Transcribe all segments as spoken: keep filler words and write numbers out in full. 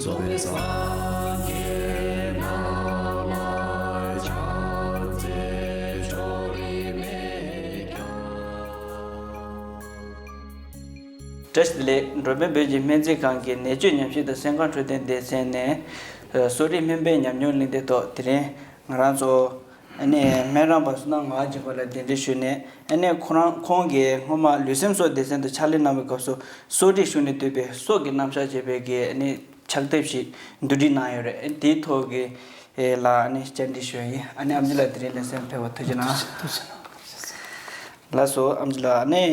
བཀྲ་ཤིས་བདེ་ལེགས། འགྲོ་བའི་བོད་ཀྱི་སྨན་རྩིས་ཁང་གི་ནད་བཅོས་ཉམས་ཞིབ་དང་སེམས་ཁམས་འཕྲོད་བསྟེན་སྡེ་ཚན་ནས། ཨ། གསོ་རིག་སྨན་པའི་ཉམས་མྱོང་གླེང་སྟེགས་ཐོག་དེ་རིང་ང་རང་ཚོ་ཨ་ནི་སྨན་རམས་པ་བསོད་ནམས་ངག་དབང་ཆོས་འཕེལ་ལགས་གདན་འདྲེན་ཞུས་ནས། ཨ་ནི་ཁོ་རང་ཁོང་གིས་སྔོན་མ་ལུས་སེམས་གསོ་སྡེ་ཚན་དུ་ཕྱག་ལས་གནང་བའི་སྐབས་སུ་གསོ་རིག་གཞུང་ནས་བཏོན་པའི་སྲོག་གི་རྣམ་གཞག་ཅེས་པའི་གི་ཨ་ནི་ཕྱག་དེབ་ཞིག་བསྡུ་སྒྲིག་གནང་ཡོད་རེད། དེའི་ཐོག་གི་ལ་ཨ་ནི་བཅར་འདྲི་ཞུ་ཡ་ཡིན། ཨ་ནི་ཨམ་ཆི་ལགས་དེ་རིང་ལེ་ཚན་ཕེབས་པར་ཐུགས་རྗེ་གནང་། ཐུགས་རྗེ་གནང་། ལགས་སོ། ཨམ་ཆི་ལགས། ཨ་ནི།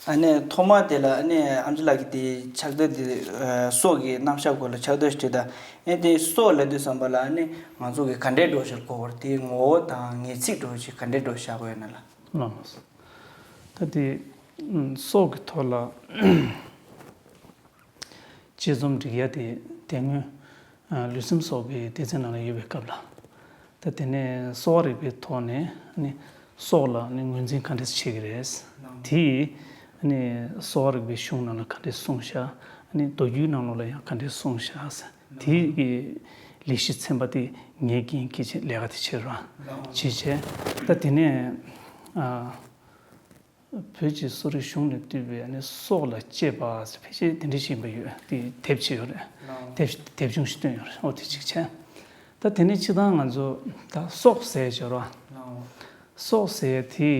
ཨ་ནི་ཐོག་མ་དེ་ལ་ཨ་ནི་ཨམ་ཆི་ལགས་ཀྱིས་དེ་ཕྱག་དེབ་དེ། ཨ། སྲོག་གི་རྣམ་གཞག་སྐོར་ལ་ཕྱག་དེབ་ཞིག་བྲིས་དང་། ཨ་ནི་དེ་སྲོག་ལབ་དུས་ཙམ་པ་ལ་ཨ་ནི་ང་ཚོ་གིས་ག་འདྲའི་འགྲོ་ཞིག་གོ་བར། དེའི་ངོ་བོ་དང་ངེས་ཚིག་འགྲོ་ཞིག་ག་འདྲའི་འགྲོ་བཞག་དགོས་ཡོད་ན་ལ། ལགས་སོ། ད་དེ་སྲོག་གི་ཐོག་ལ། དཔྱད་རྩོམ་སྒྲིག་ཡ་དེ་དེ་སྔོན། ཨ། ལུས་སེམས་གསོ་བའི་སྡེ་ཚན་ནང་ལ་ཡོད་པའི་སྐབས་ལ། ད་དེ་ནས་གསོ་བ་རིག་པའི་ཐོག་ནས་ནི་སྲོག་ལ་ནི་ངོས་འཛིན་ག་འདྲས་བྱེད་ཀྱི་རེད། དེ་ནི་གསོ་བ་རིག་པའི་གཞུང་ནང་ལ་ག་འདྲས་གསུངས་བཞག་ནི་མདོ་རྒྱུད་ནང་ལོགས་ལ་ཡང་ག་འདྲས་གསུངས་བཞག་དེ་གི་ལས་གཞི་ཚན་པ་དེ་ངས་འགན་འཁྱེར་བྱས་ལས་ཀ་དེ་བྱེད་རོགས་བྱེད་བྱས། ད་དེ་ནས། ཨ། བོད་ཀྱི་གསོ་རིག་གཞུང་ནས་བཏོན་པའི་ནི་སྲོག་ལ་དཔྱད་པ་ཟེར་ཕལ་ཆེར་དེ་འདྲ་ཞིག་ཡིན་པ་ཡོད། དེ་དེབ་ཅིག་ཡོད་རེད། ལའོ། དེབ་དེབ་ཆུང་ཞིག་བཏོན་ཡོད་རེད། ཨོ་དེ་གཅིག་བྱས། ད་དེ་ནས་སྤྱིར་བཏང་ང་ཚོ་ད་སྲོག་ཟེར་བྱས་རོགས། ལའོ། སྲོག་ཟེར་དེ་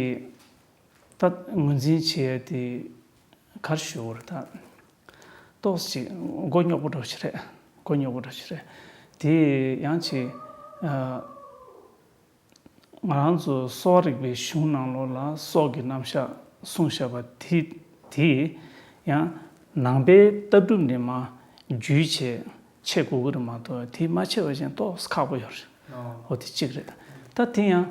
ད་ངོས་འཛིན་བྱེད་ཡ་དེ་ག་རེ་ཞུ་དགོས་རེད་ད། ཏོག་ཙམ་མགོ་རྙོག་པོ་འདྲ་ཞིག་རེད། མགོ་རྙོག་པོ་འདྲ་ཞིག་རེད། དེ་ཡང་ཅིག་ཨ། ང་རང་ཚོ་གསོ་བ་རིག་པའི་གཞུང་ནང་ལོགས་ལ་སྲོག་གི་རྣམ་གཞག་གསུངས་བཞག་པ་དེ། དེ་ཡང་ནང་པའི་ལྟ་གྲུབ་ནས་མར་བརྒྱུད་བྱས་འཆད་དགོས་ཀྱི་རེད་མ་གཏོགས། དེ་མ་འཆད་པ་བཞིན་ཏོག་ཙམ་ཁག་པོ་ཡོད་རེད། ཨོ། འོ་དེ་གཅིག་རེད། ད་དེ་ཡང་།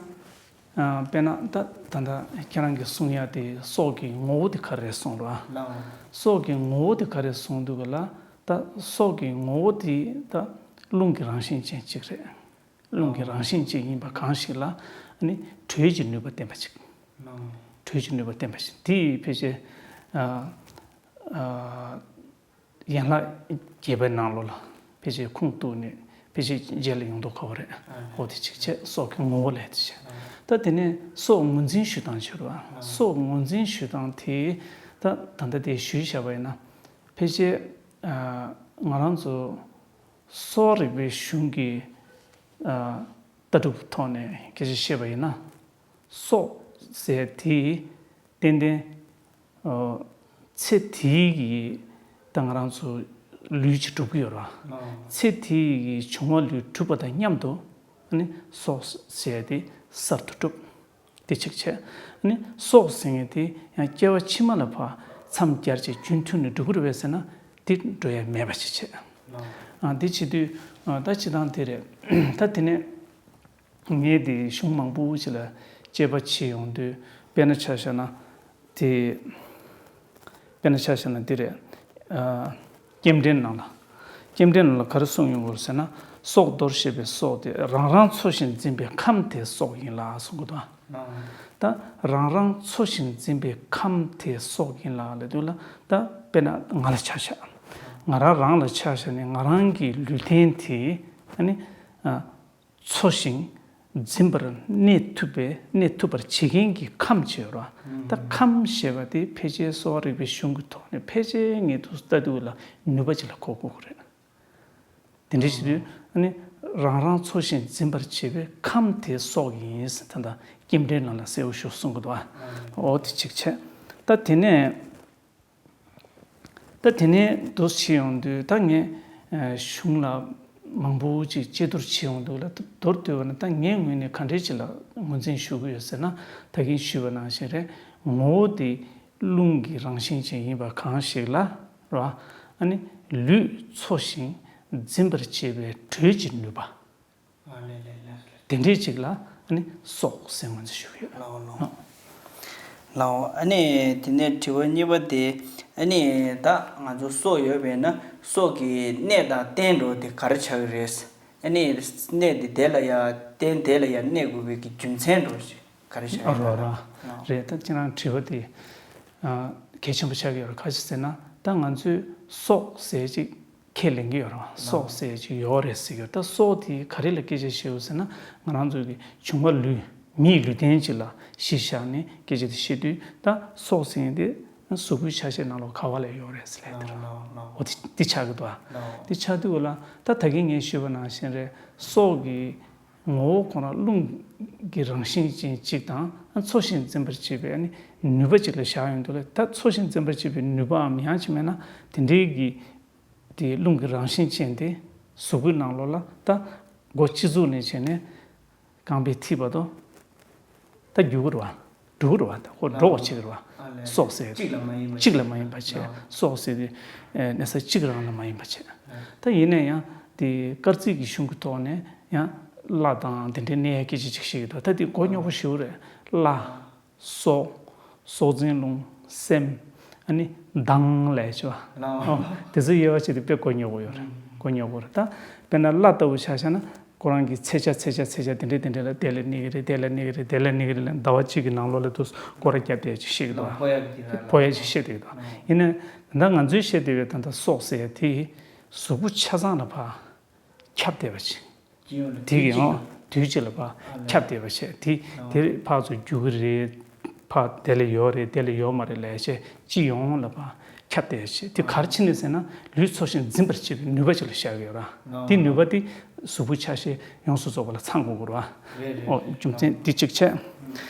ཨ། དཔེར་ན་ད་ད་ལྟ་ཁྱེད་རང་གིས་གསུང་ཡ་དེ་སྲོག་གི་ངོ་བོ་དེ་ག་རེ་རེད་གསུངས་རོགས། ལའོ། སྲོག་གི་ངོ་བོ་དེ་ག་རེ་རེད་གསུངས་དུས་ག་ལ། ད་སྲོག་གི་ངོ་བོ་དེ་ད་རླུང་གི་རང་བཞིན་ཅན་གཅིག་རེད། རླུང་གི་རང་བཞིན་ཅན་ཡིན་པ་གང་ཞིག་ལ་ནི་དྲོད་ཀྱི་ནུས་པ་ལྡན་པ་ཅིག་དྲོད་ཀྱི་ནུས་པ་ལྡན་པ་ཞིག་དེ་ཕལ་ཆེར། ཨ། ཨ། ཡན་ལག་བརྒྱད་པའི་ནང་ལོགས་ལ་ཕལ་ཆེར་ཁུངས་གཏུགས་ནས་ཕལ་ཆེར་རྗེས་ལ་ཡོང་མདོག་ཁ་པོ་རེད། ཨོ་དེ་གཅིག་བྱས། སྲོག་གི་ངོ་བོ་ལབ་དེ་བྱས། ད་དེ་ནས་སྲོག་ངོས་འཛིན་ཞུ་སྟངས་བྱེད་རོགས། སྲོག་ངོས་འཛིན་ཞུ་སྟངས་དེ་ད་ད་ལྟ་དེ་ཞུས་བཞག་པ་ཡིན་ན། ཕལ་ཆེར། ཨ། ང་རང་ཚོ་གསོ་བ་རིག་པའི་གཞུང་གི། ཨ། ལྟ་གྲུབ་ཐོག་ནས་སྐད་ཆ་བཤད་པ་ཡིན་ན། སྲོག་ཟེར་དེ་ཏན་ཏན། ཨ། ཚེ་འདིའི་གི་ད་ང་རང་ཚོ་ལུས་ཅིག་གྲུབ་ཀྱི་ཡོད་རེད་བ། ཚེ་འདིའི་གི་འབྱུང་བ་ལུས་གྲུབ་པ་དང་མཉམ་དུ་ནི་སྲོག་ཟེར་དེ་གསར་དུ་གྲུབ། དེ་གཅིག་བྱས། ནི་སྲོག་ཟེར་མཁན་དེ་ཡང་སྐྱེ་བ་ཕྱི་མ་ལ་ཕར་མཚམས་སྦྱར་བྱས་རྒྱུན་མཐུད་ནས་འགྲོ་གི་རེད་པས་ཟེར་ན། དེ་འགྲོ་ཡ་མེད་པ་ཞིག་བྱས། ཨ། འདི་བྱེད་དུས། ཨ། ད་སྤྱིར་བཏང་དེ་རེད། ད་དེ་ནས་ངས་དེ་གཞུང་མང་པོ་ཞིག་ལ་དཔྱད་པ་བྱས་ཡོང་དུས། དཔེར་ན་ཆ་བཞག་ན་དེ། དཔེར་ན་ཆ་བཞག་ན་འདི་རེད། ཨ། སྐྱེམས་འདྲེན་ནང་ལ། སྐྱེམས་འདྲེན་ནང་ལ་ག་རེ་གསུངས་ཡོང་གི་རེད་ཟེར་ན། སྲོག་འདོར་ཞེས་པའི་སྲོག་དེ་རང་རང་འཚོ་ཞིང་འཛིན་པའི་ཁམས་དེ་སྲོག་ཡིན་ལ་གསུང་གི་འདུག་ད་རང་རང་འཚོ་ཞིང་འཛིན་པའི་ཁམས་དེ་སྲོག་ཡིན་ལ་ལབ་དུས་ལ། ད་དཔེར་ན་ང་ལ་ཆ་བཞག་ང་རང་རང་ལ་ཆ་བཞག་ནས་ང་རང་གི་ལུས་རྟེན་དེ་ཨ་ནི། ཨ། འཚོ་ཞིང་འཛིན་པར་གནས་ཐུབ་པའི་གནས་ཐུབ་པར་བྱེད་མཁན་གྱི་ཁམས་ཅིག་ཡོད་རེད་བ། ད་ཁམས་ཞེས་པ་དེ་ཕལ་ཆེར་གསོ་བ་རིག་པའི་གཞུང་གི་ཐོག་ནས་ཕལ་ཆེར་ངས་དུ་ལྟ་དུས་ལ་ནུས་པ་ཅིག་ལ་གོ་དགོས་ཀྱི་རེད། དེ་འདྲ་ཞིག་དུས་ཨ་ནི་རང་རང་འཚོ་ཞིང་འཛིན་པར་བྱེད་པའི་ཁམས་དེ་སྲོག་ཡིན་ཟེར། ད་ལྟ་སྐྱེམས་འདྲེན་ནང་ལ་གསལ་བོ་ཞིག་གསུང་གི་འདུག་བ། འོ་དེ་གཅིག་བྱས། ད་དེ་ནས། ད་དེ་ནས་འདུག་བྱས་ཡོང་དུས་ད་ངས་ཨ་གཞུང་ལ་མང་པོ་ཅིག་དཔྱད་བསྡུར་བྱས་ཡོང་དུས་ལ། མདོར་བསྡུས་པ་ན་ད་ངའི་ངོས་ནས་ག་འདྲས་ཅིག་ལ་ངོས་འཛིན་ཞུ་གི་ཡོད་ཟེར་ན། ད་གིན་ཞུས་པ་ནང་བཞིན་རེད། ངོ་བོ་དེ་རླུང་གི་རང་བཞིན་ཅན་ཡིན་པ་གང་ཞིག་ལ་རེད་བ། ཨ་ནི་ལུས་འཚོ་ཞིང་འཛིན་པར་བྱེད་པའི་དྲོད་ཀྱི་ནུས་པ། ཨ་ལེ་ལེ་ལེ། དེ་འདྲས་ཅིག་ལ་ཨ་ནི་སྲོག་ཟེར་ངོས་འཛིན་ཞུ་གི་ཡོད། ལའོ་ལའོ། ལའོ། ཨ་ནི་དེ་ནས་དྲི་བ་གཉིས་པ་དེ། ཨ་ནི་ད་ང་ཚོ་སྲོག་ཡོད་པས་ན་སྲོག་གི་གནས་དང་རྟེན་འགྲོ་དེ་ག་རེ་ཆགས་ཀྱི་རེད། ཨ་ནི་གནས་དེ་དེ་ལ་ཡ་རྟེན་དེ་ལ་ཡ་གནས་དགོས་པའི་གི་རྒྱུ་མཚན་འགྲོ་ཞིག་ག་རེ་ཆགས་ཀྱི་རེད། ཨ་རོ་རོ། ལའོ། རེད། ད་ཁྱེད་རང་དྲི་བ་དེ། གལ་ཆེན་པོ་ཆགས་ཀྱི་ཡོད་རེད། ག་ཅི་ཟེར་ན། ད་ང་ཚོས་སྲོག་ཟེར་ཅིག་ཁས་ལེན་གྱི་ཡོད་རེད་བ། སྲོག་ཟེར་ཅིག་ཡོད་རེད་ཟེར་གྱི་ཡོད། ད་སྲོག་དེ་ག་རེ་ལ་སྐད་ཆ་བཤད་ཡོད་ཟེར་ན། ང་རང་ཚོ་གི་བྱུང་བ་ལུས། མིའི་ལུས་རྟེན་ཅིག་ལ་གཞི་བཞག་ནས་སྐད་ཆ་དེ་བཤད་དུས། ད་སྲོག་ཟེར་མཁན་དེ་གཟུགས་པོའི་ཆ་ཤས་ནང་ལོགས་ག་བ་ལ་ཡོད་རེད་ཟེར་ལབ་དེ་རེད། འོ་དེ་དེ་ཆགས་ཀྱི་འདུག་བ། དེ་ཆགས་དུས་ལ། ད་ད་གིན་ངས་ཞུས་པ་ནང་བཞིན་རེད། སྲོག་གི་ངོ་བོ་ཁོ་རང་རླུང་གི་རང་བཞིན་ཅན་གཅིག་དང་། འཚོ་ཞིང་འཛིན་པར་བྱེད་པའི་ནུས་པ་གཅིག་ལ་བཞག་ཡོང་དུས་ལ། ད་འཚོ་ཞིང་འཛིན་པར་བྱེད་པའི་ནུས་པའམ། ཡང་ཅིག་མིན་ན་དེ་འདྲའི་གི་དེ་རླུང་གི་རང་བཞིན་ཅན་དེ་གཟུགས་པོའི་ནང་ལོགས་ལ། ད་མགོ་སྤྱི་གཙུག་ནས་བྱས་ནས་རྐང་པའི་མཐིལ་བར་དུ་ད་རྒྱུག་གི་རེད་བ། འགྲོ་གི་རེད་བ། ད་ཁོ་འགྲོ་བ་བྱེད་ཀྱི་རེད་བ། སྲོག་ཟེར་གཅིག་ལ་མ་ཡིན་པ་གཅིག་ལ་མ་ཡིན་པ་བྱས། སྲོག་ཟེར་དུས་གནས་ས་གཅིག་རང་ལ་མ་ཡིན་པ་བྱས། ད་ཡིན་ན་ཡང་དེ་སྐར་རྩིས་ཀྱི་གཞུང་གི་ཐོག་ནས་ཡང་བླ་དང་དེ་འདྲའི་གནས་ཡ་སྐད་ཆ་ཅིག་བཤད་ཀྱི་འདུག་ད་དེ་མགོ་རྙོག་པོ་ཞེ་པོ་རེད། བླ། སྲོག་སྲོག་འཛིན་རླུང་སེམས། ཨ་ནི་མདངས་ལས་བྱ་བ། ཨོ། དེ་ཚོ་དབྱེ་བ་ཕྱེ་དུས་དཔེ་མགོ་རྙོག་པོ་ཡོད་རེད། མགོ་རྙོག་པོ་རེད། ད་དཔེར་ན་བླ་ལྟ་བུ་ཆ་བཞག་ན། ཁོ་རང་གི་ཚེས་ཆ་ཚེས་ཆ་ཚེས་ཆ་དེ་འདྲས་དེ་འདྲས་ལ་དེ་ལ་གནས་ཀྱི་རེད། དེ་ལ་གནས་ཀྱི་རེད། དེ་ལ་གནས་ཀྱི་རེད་ལ། ཟླ་བ་གཅིག་གི་ནང་ལོགས་ལ་དུ་སྐོར་ར་བརྒྱབ་བསྡད་ཅིག་བཤད་ཀྱི་འདུག་བ། ཕོ་ཡ་ཅིག་བཤད་བསྡད་ཀྱི་འདུག་ཡིན་ན་ད་ལྟ་ང་ཚོས་བཤད་བསྡད་པའི་ད་ལྟ་སྲོག་ཟེར་ཡ་དེ་གཟུགས་པོ་ཆ་ཚང་ལ་ཕར་ཁྱབ་བསྡད་པ་ཅིག་དེ་གི་ཨང་དུས་གཅིག་ལ་ཕར་ཁྱབ་བསྡད་པ་བྱས། དེ་དེ་ཕར་ཚུར་རྒྱུག་གི་རེད། ཕར་དེ་ལ་ཡོད་རེད། དེ་ལ་ཡོད་མ་རེད་ལབ་བྱས། སྤྱི་ཡོངས་ལ་ཕར་ཁྱབ་བསྡད་བྱས། དེ་ག་རེ་བྱས་ནས་ཟེར་ན། ལུས་འཚོ་ཞིང་འཛིན་པར་བྱེད་པའི་ནུས་པ་ཅིག་ལ་བཞག་ཡོད་ར། དེ་ནུས་པ་དེ་གཟུགས་པོའི་ཆ་ཤས་ཡོངས་སུ་རྫོགས་པ་ལ་ཚང་དགོས་ཀྱི་རེད་བ། ཨོ། རྒྱུ་མཚན་དེ་གཅིག་བྱས།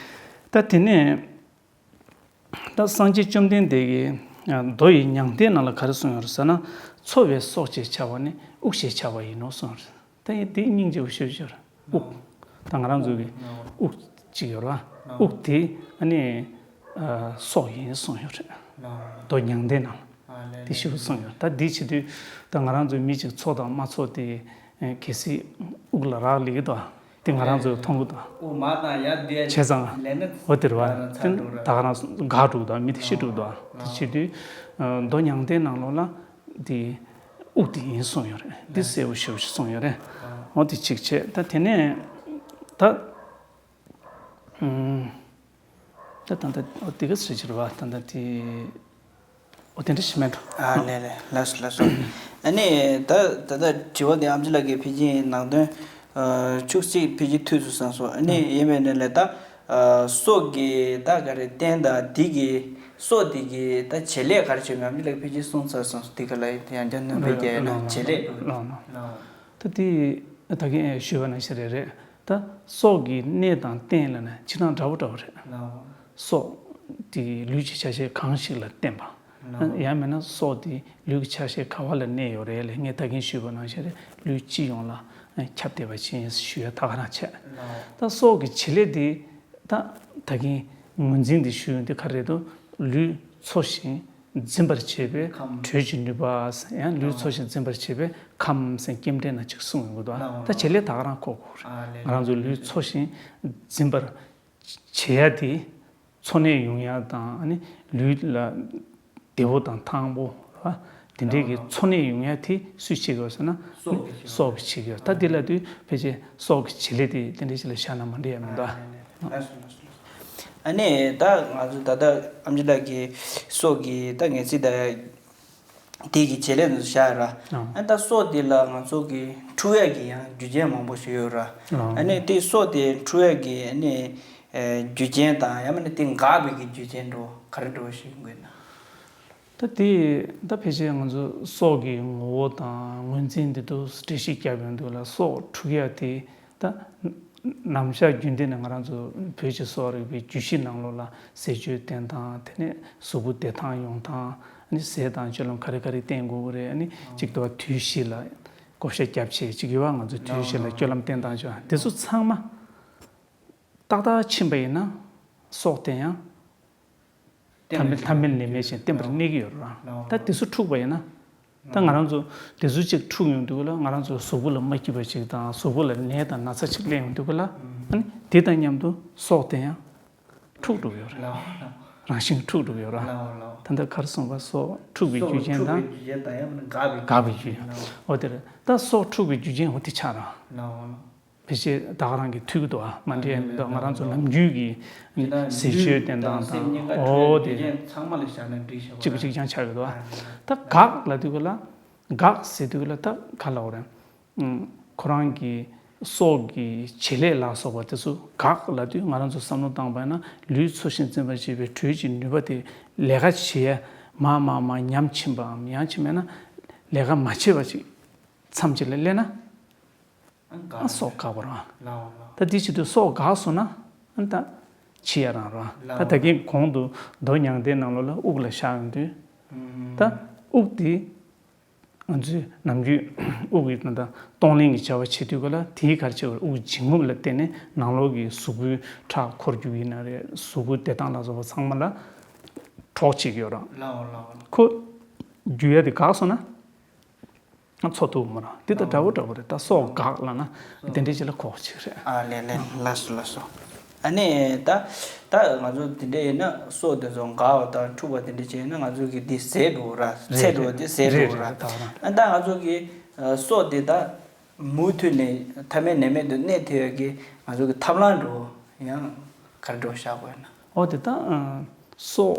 ད་དེ་ནས། ད་སངས་རྒྱས་བཅོམ་ལྡན་འདས་ཀྱིས་མདོ་ཡི་མྱང་འདས་ནང་ལ་ག་རེ་གསུངས་ཡོད་རེད་ཟེར་ན། འཚོ་བའི་སྲོག་ཅེས་བྱ་བ་ནི་དབུགས་ཞེས་བྱ་བ་ཡིན་ནོ་གསུངས་ཡོད་རེད། ད་ཡིན་དེ་སྙིང་རྗེ་པོ་ཞེ་པོ་ཅིག་ཡོད་རེད། དབུགས། ད་ང་རང་ཚོ་གི་དབུགས་ཅིག་ཡོད་རེད་བ། དབུགས་དེ་ཨ་ནི་སྲོག་ཡིན་གསུངས་ཡོད་རེད། མདོ་མྱང་འདས་ནང་ལ་དེ་ཞེ་པོ་གསུངས་ཡོད། ད་འདི་བྱེད་དུས་ད་ང་རང་ཚོ་མི་གཅིག་འཚོ་དང་མ་འཚོ་དེ་གལ་སྲིད་དབུགས་ལ་རག་ལས་ཀྱི་འདུག་དེ་ང་རང་ཚོས་མཐོང་གི་འདུག་དབུགས་མར་དང་ཡར་བསྡད་བྱས་ཙང་། ལས་ན་འོ་དེ་རེད་བ། ད་ག་རང་འགག་འགྲོ་གི་འདུག་མི་དེ་ཤི་འགྲོ་གི་འདུག་དེ་བྱེད་དུས་མདོ་མྱང་འདས་ནང་ལོགས་ལ་དེ་དབུགས་དེ་ཡིན་གསུངས་ཡོད་རེད། འདི་གསལ་པོ་ཞེ་པོ་ཞིག་གསུངས་ཡོད་རེད། འོ་དེ་གཅིག་བྱས། ད་དེ་ནས་ད་ད་ད་ད་འོ་དེ་ག་ཟེར་གྱི་རེད་བ། ད་ད་དེ། འོ་དེ་འདྲ་ཞིག་མེད་འགྲོ། ཨ་ལས་ལས། ལགས་སོ་ལགས་སོ། ཨ་ནི་ད་ད་ལྟ་དྲི་བ་དེ་ཨེམ་ཆི་ལགས་ཀྱིས་ཕལ་ཆེར་ནང་དོན་ཨ་བཅུ་གཅིག་ཕལ་ཆེར་ཐུག་སོང་བསམ་སོང་། ཨ་ནི་ཡིན་པའི་ནི་ལས་ད་ཨ་སྲོག་གི་ད་ག་རེ་རྟེན་དང་འདི་གི་སྲོག་འདི་གི་ད་བྱེད་ལས་ག་རེ་བྱེད་མིན་ཨེམ་ཆི་ལགས་ཕལ་ཆེར་གསུངས་ཚར་སོང་། འདི་ག་ལ་ཡང་བསྐྱར་སྣོན་པ་རྒྱག་ཡ་ན་བྱེད་ལས་འགྲོ། ལགས་ལགས། ད་དེ་ད་གིན་ཞུས་པ་ནང་བཞིན་རེད་རེད། ད་སྲོག་གི་གནས་དང་རྟེན་ལ་ནི་ཕྱི་ནང་འདྲ་བོ་འདྲ་བོ་རེད། སྲོག་དེ་ལུས་ཀྱི་ཆ་ཤས་གང་ཞིག་ལ་བརྟེན་པ། ཡང་མིན་ན་སྲོག་དེ་ལུས་ཀྱི་ཆ་ཤས་ག་བ་ལ་གནས་ཡོད་རེད་ལབ། ངས་ད་གིན་ཞུས་པ་ནང་བཞིན་རེད། ལུས་སྤྱི་ཡོངས་ལ་ཁྱབ་བསྡད་པ་ཅིག་ཡིན་ཞུ་ཡ་ད་ག་རང་བྱས། ད་སྲོག་གི་བྱེད་ལས་དེ་ད་ད་གིན་ངོས་འཛིན་དེ་ཞུ་ཡོང་དུས་ག་རེ་རེད་འདུག་ལུས་འཚོ་ཞིང་འཛིན་པར་བྱེད་པའི་ཁམས། དྲོད་ཀྱི་ནུས་པ། ཡང་ལུས་འཚོ་ཞིང་འཛིན་པར་བྱེད་པའི་ཁམས་ཟེར་སྐྱེམས་འདྲེན་ན་ཅིག་གསུངས་ཡོང་གི་འདུག་ད་བྱེད་ལས་ད་ག་རང་གོ་དགོས་རེད། ང་རང་ཚོ་ལུས་འཚོ་ཞིང་འཛིན་པར་བྱེད་ཡ་དེ། འཚོ་གནས་ཡོང་ཡ་དང་། ཨ་ནི་ལུས་ལ་བདེ་པོ་དང་ཐང་པོ་རེད་བ། དེ་འདྲའི་གི་འཚོ་གནས་ཡོང་ཡ་དེ་སུས་བྱེད་དགོས་ཟེར་ན། སྲོག་གིས་བྱེད་དགོས། སྲོག་གིས་བྱེད་དགོས། ད་དེ་ལ་དུས་ཕལ་ཆེར་སྲོག་གི་བྱེད་ལས་དེ་དེ་འདྲའི་ཞིག་ལ་བཞག་ན་མ་འགྲིག་ཡ་མི་འདུག་ཨ་ནི་ད་ང་ཚོ་ད་ལྟ་ཨེམ་ཆི་ལགས་ཀྱིས་སྲོག་གི་ད་ངེས་ཚིག་དང་དེ་གི་བྱེད་ལས་ཚོ་བཞག་ར། ཨ་ནི་ད་སྲོག་དེ་ལ་ང་ཚོ་གི་འཁྲུག་ཡ་གི་ཡང་རྒྱུ་རྐྱེན་མང་པོ་ཞིག་ཡོད་ར། ཨ་ནི་དེ་སྲོག་དེ་འཁྲུག་ཡ་གི་ཨ་ནི་རྒྱུ་རྐྱེན་དང་། ཡང་མིན་ན་དེ་འགག་པའི་གི་རྒྱུ་རྐྱེན་འདྲ་བོ་ག་རེ་འདྲ་བོ་ཞིག་ཡོང་གི་ན། ད་དེ་ད་ཕལ་ཆེར་ང་ཚོ་སྲོག་གི་ངོ་བོ་དང་ངོས་འཛིན་འདི་དུ་འགྲེལ་བཤད་བརྒྱབ་ཡོང་དུས་ལ། སྲོག་འཁྲུག་ཡ་དེ་ད་ནམ་ཞག་རྒྱུན་ལྡན་ནས་ང་རང་ཚོ་བོད་ཀྱི་གསོ་བ་རིག་པའི་རྒྱུད་བཞི་ནང་ལོགས་ལ་ཟས་སྤྱོད་བསྟེན་སྟངས། དེ་ནས་གཟུགས་པོ་བདེ་ཐང་ཡོང་སྟངས། ཨ་ནི་ཟས་དང་སྤྱོད་ལམ་ག་རེ་ག་རེ་བསྟེན་དགོས་ཀྱི་རེད། ཨ་ནི་གཅིག་ཏུ་བ་དུས་བཞི་ལ་བགོ་བཤའ་བརྒྱབ་བྱས་ཅིག་ཡོད་བ། ང་ཚོ་དུས་བཞི་ལ་སྤྱོད་ལམ་བསྟེན་སྟངས་བྱ་བ་འདི་ཚོ་ཚང་མ་ཏག་ཏག་ཕྱིན་པ་ཡིན་ན་སྲོག་དེ་ཡང་ཐ་མལ་ཐ་མལ་ནད་མེད་ཅིང་བརྟན་པར་གནས་ཀྱི་ཡོད་རེད། ད་དེ་ཚོ་འཁྲུགས་པ་ཡིན་ན། ད་ང་རང་ཚོ་དེ་ཚོ་གཅིག་འཁྲུགས་ཡོང་དུས་ལ། ང་རང་ཚོ་གཟུགས་པོ་ལ་མ་སྐྱིད་པ་ཅིག་དང་། གཟུགས་པོ་ལ་ནད་དང་ན་ཚ་ཅིག་སླེབས་ཡོང་དུས་ལ། ཨ་ནི་དེ་དང་མཉམ་དུ་སྲོག་དེ་ཡང་འཁྲུགས་འགྲོ་གི་ཡོད་རེད། རང་བཞིན་འཁྲུགས་འགྲོ་གི་ཡོད་རེད། ད་ལྟ་ག་རེ་གསུངས་པ། སྲོག་འཁྲུགས་པའི་རྒྱུ་རྐྱེན་དང་། འགག་པའི་རྒྱུ་རྐྱེན། འོ་དེ་རེད། ད་སྲོག་འཁྲུགས་པའི་རྒྱུ་རྐྱེན་འོ་དེ་ཆགས་ར། ཕལ་ཆེར་ད་ག་རང་གི་ཐུག་གི་འདུག་ཨ། མ་འགྲིག་ཡ་མི་འདུག་ང་རང་ཚོ་ནམ་རྒྱུན་གྱི་ཟས་སྤྱོད་བསྟེན་སྟངས་དང་། འོ་དེ་ཚང་མ་ལ་བཞག་ན་འགྲིག་ཤག་གཅིག་པ་གཅིག་རྐྱང་ཆགས་ཀྱི་འདུག་ཨ། ད་འགག་ལབ་དུས་ག་ལ། འགག་ཟེར་དུས་ག་ལ་ད་ག་ལབ་དགོས་རེད། ཁོ་རང་གི་སྲོག་གི་བྱེད་ལས་ལ་སོགས་པ་དེ་ཚོ་འགག་ལབ་དུས་ང་རང་ཚོ་བསམ་བློ་བཏང་བ་ཡིན་ན། ལུས་འཚོ་ཞིང་འཛིན་པར་བྱེད་པའི་དྲོད་ཀྱི་ནུས་པ་དེ་ལས་ཀ་བྱེད་ཡ་མར་མར་མར་ཉམས་ཕྱིན་པའམ། ཡང་ཕྱིན་མེད་ན་ལས་ཀ་མ་བྱས་པ་ཅིག་མཚམས་གཅིག་ལ་སླེབས་ན། ཨ་སྲོག་འགག་པ་རེད་བ། ད་འདི་བྱེད་དུས་སྲོག་འགག་སོང་ན་ཨ་ད་འཆི་ཡ་རང་རེད་བ། ད་ད་གིན་གོང་དུ་མདོ་མྱང་འདས་ནང་ལོགས་ལ་དབུགས་ལ་བཞག་ཡོང་དུས། ད་དབུགས་དེ་ང་ཚོས་ནམ་རྒྱུན་དབུགས་ཀྱི་ད་ལྟ་གཏོང་ལེན་གྱི་བྱ་བ་བྱེད་དུས་ག་ལ། དེའི་ག་རེ་བྱེད་པ་རེད། དབུགས་འབྱིན་རྔུབ་ལ་བརྟེན་ནས་ནང་ལོགས་ཀྱི་གཟུགས་པོའི་ཁྲག་འཁོར་རྒྱུག་ཡིན་ན་རེད། གཟུགས་པོ་བདེ་ཐང་ལ་སོགས་པ་ཚང་མ་ལ་གྲོགས་བྱེད་ཀྱི་ཡོད་རེད། ཁོ་རྒྱུག་ཡ་དེ་འགག་སོང་ན། ང་ཚོ་ཐུག་མོ་རང་འདི་དང་འདྲ་བོ་འདྲ་བོ་རེད། ད་སྲོག་འགག་ལབ་ན་དེ་འདྲའི་ཅིག་ལ་གོ་བ་ཆེ་རེད། ཨ་ལས་ལས། ལགས་སོ་ལགས་སོ། ཨ་ནི་ད་ད་ང་ཚོ་དེ་འདྲ་ཡིན་ན་སྲོག་དེ་ཚོ་འགག་པ་དང་འཁྲུགས་པ་དེ་འདྲ་བྱས་ན་ང་ཚོ་གི་འདི་ཟད་འགྲོ་ར། ཚེ་འགྲོ་དེ་ཟད་འགྲོ་ར། ཨ་ད་ང་ཚོ་གི་སྲོག་དེ་ད་མུ་མཐུད་ནས་ཐ་མའི་ནད་མེད་དུ་གནས་ཐུབ་ཡ་གི་ང་ཚོ་གི་ཐབས་ལམ་འགྲོ་ཡང་ག་རེ་འགྲོ་བཞག་དགོས་ན། ཨོ་དེ་ད་སྲོག་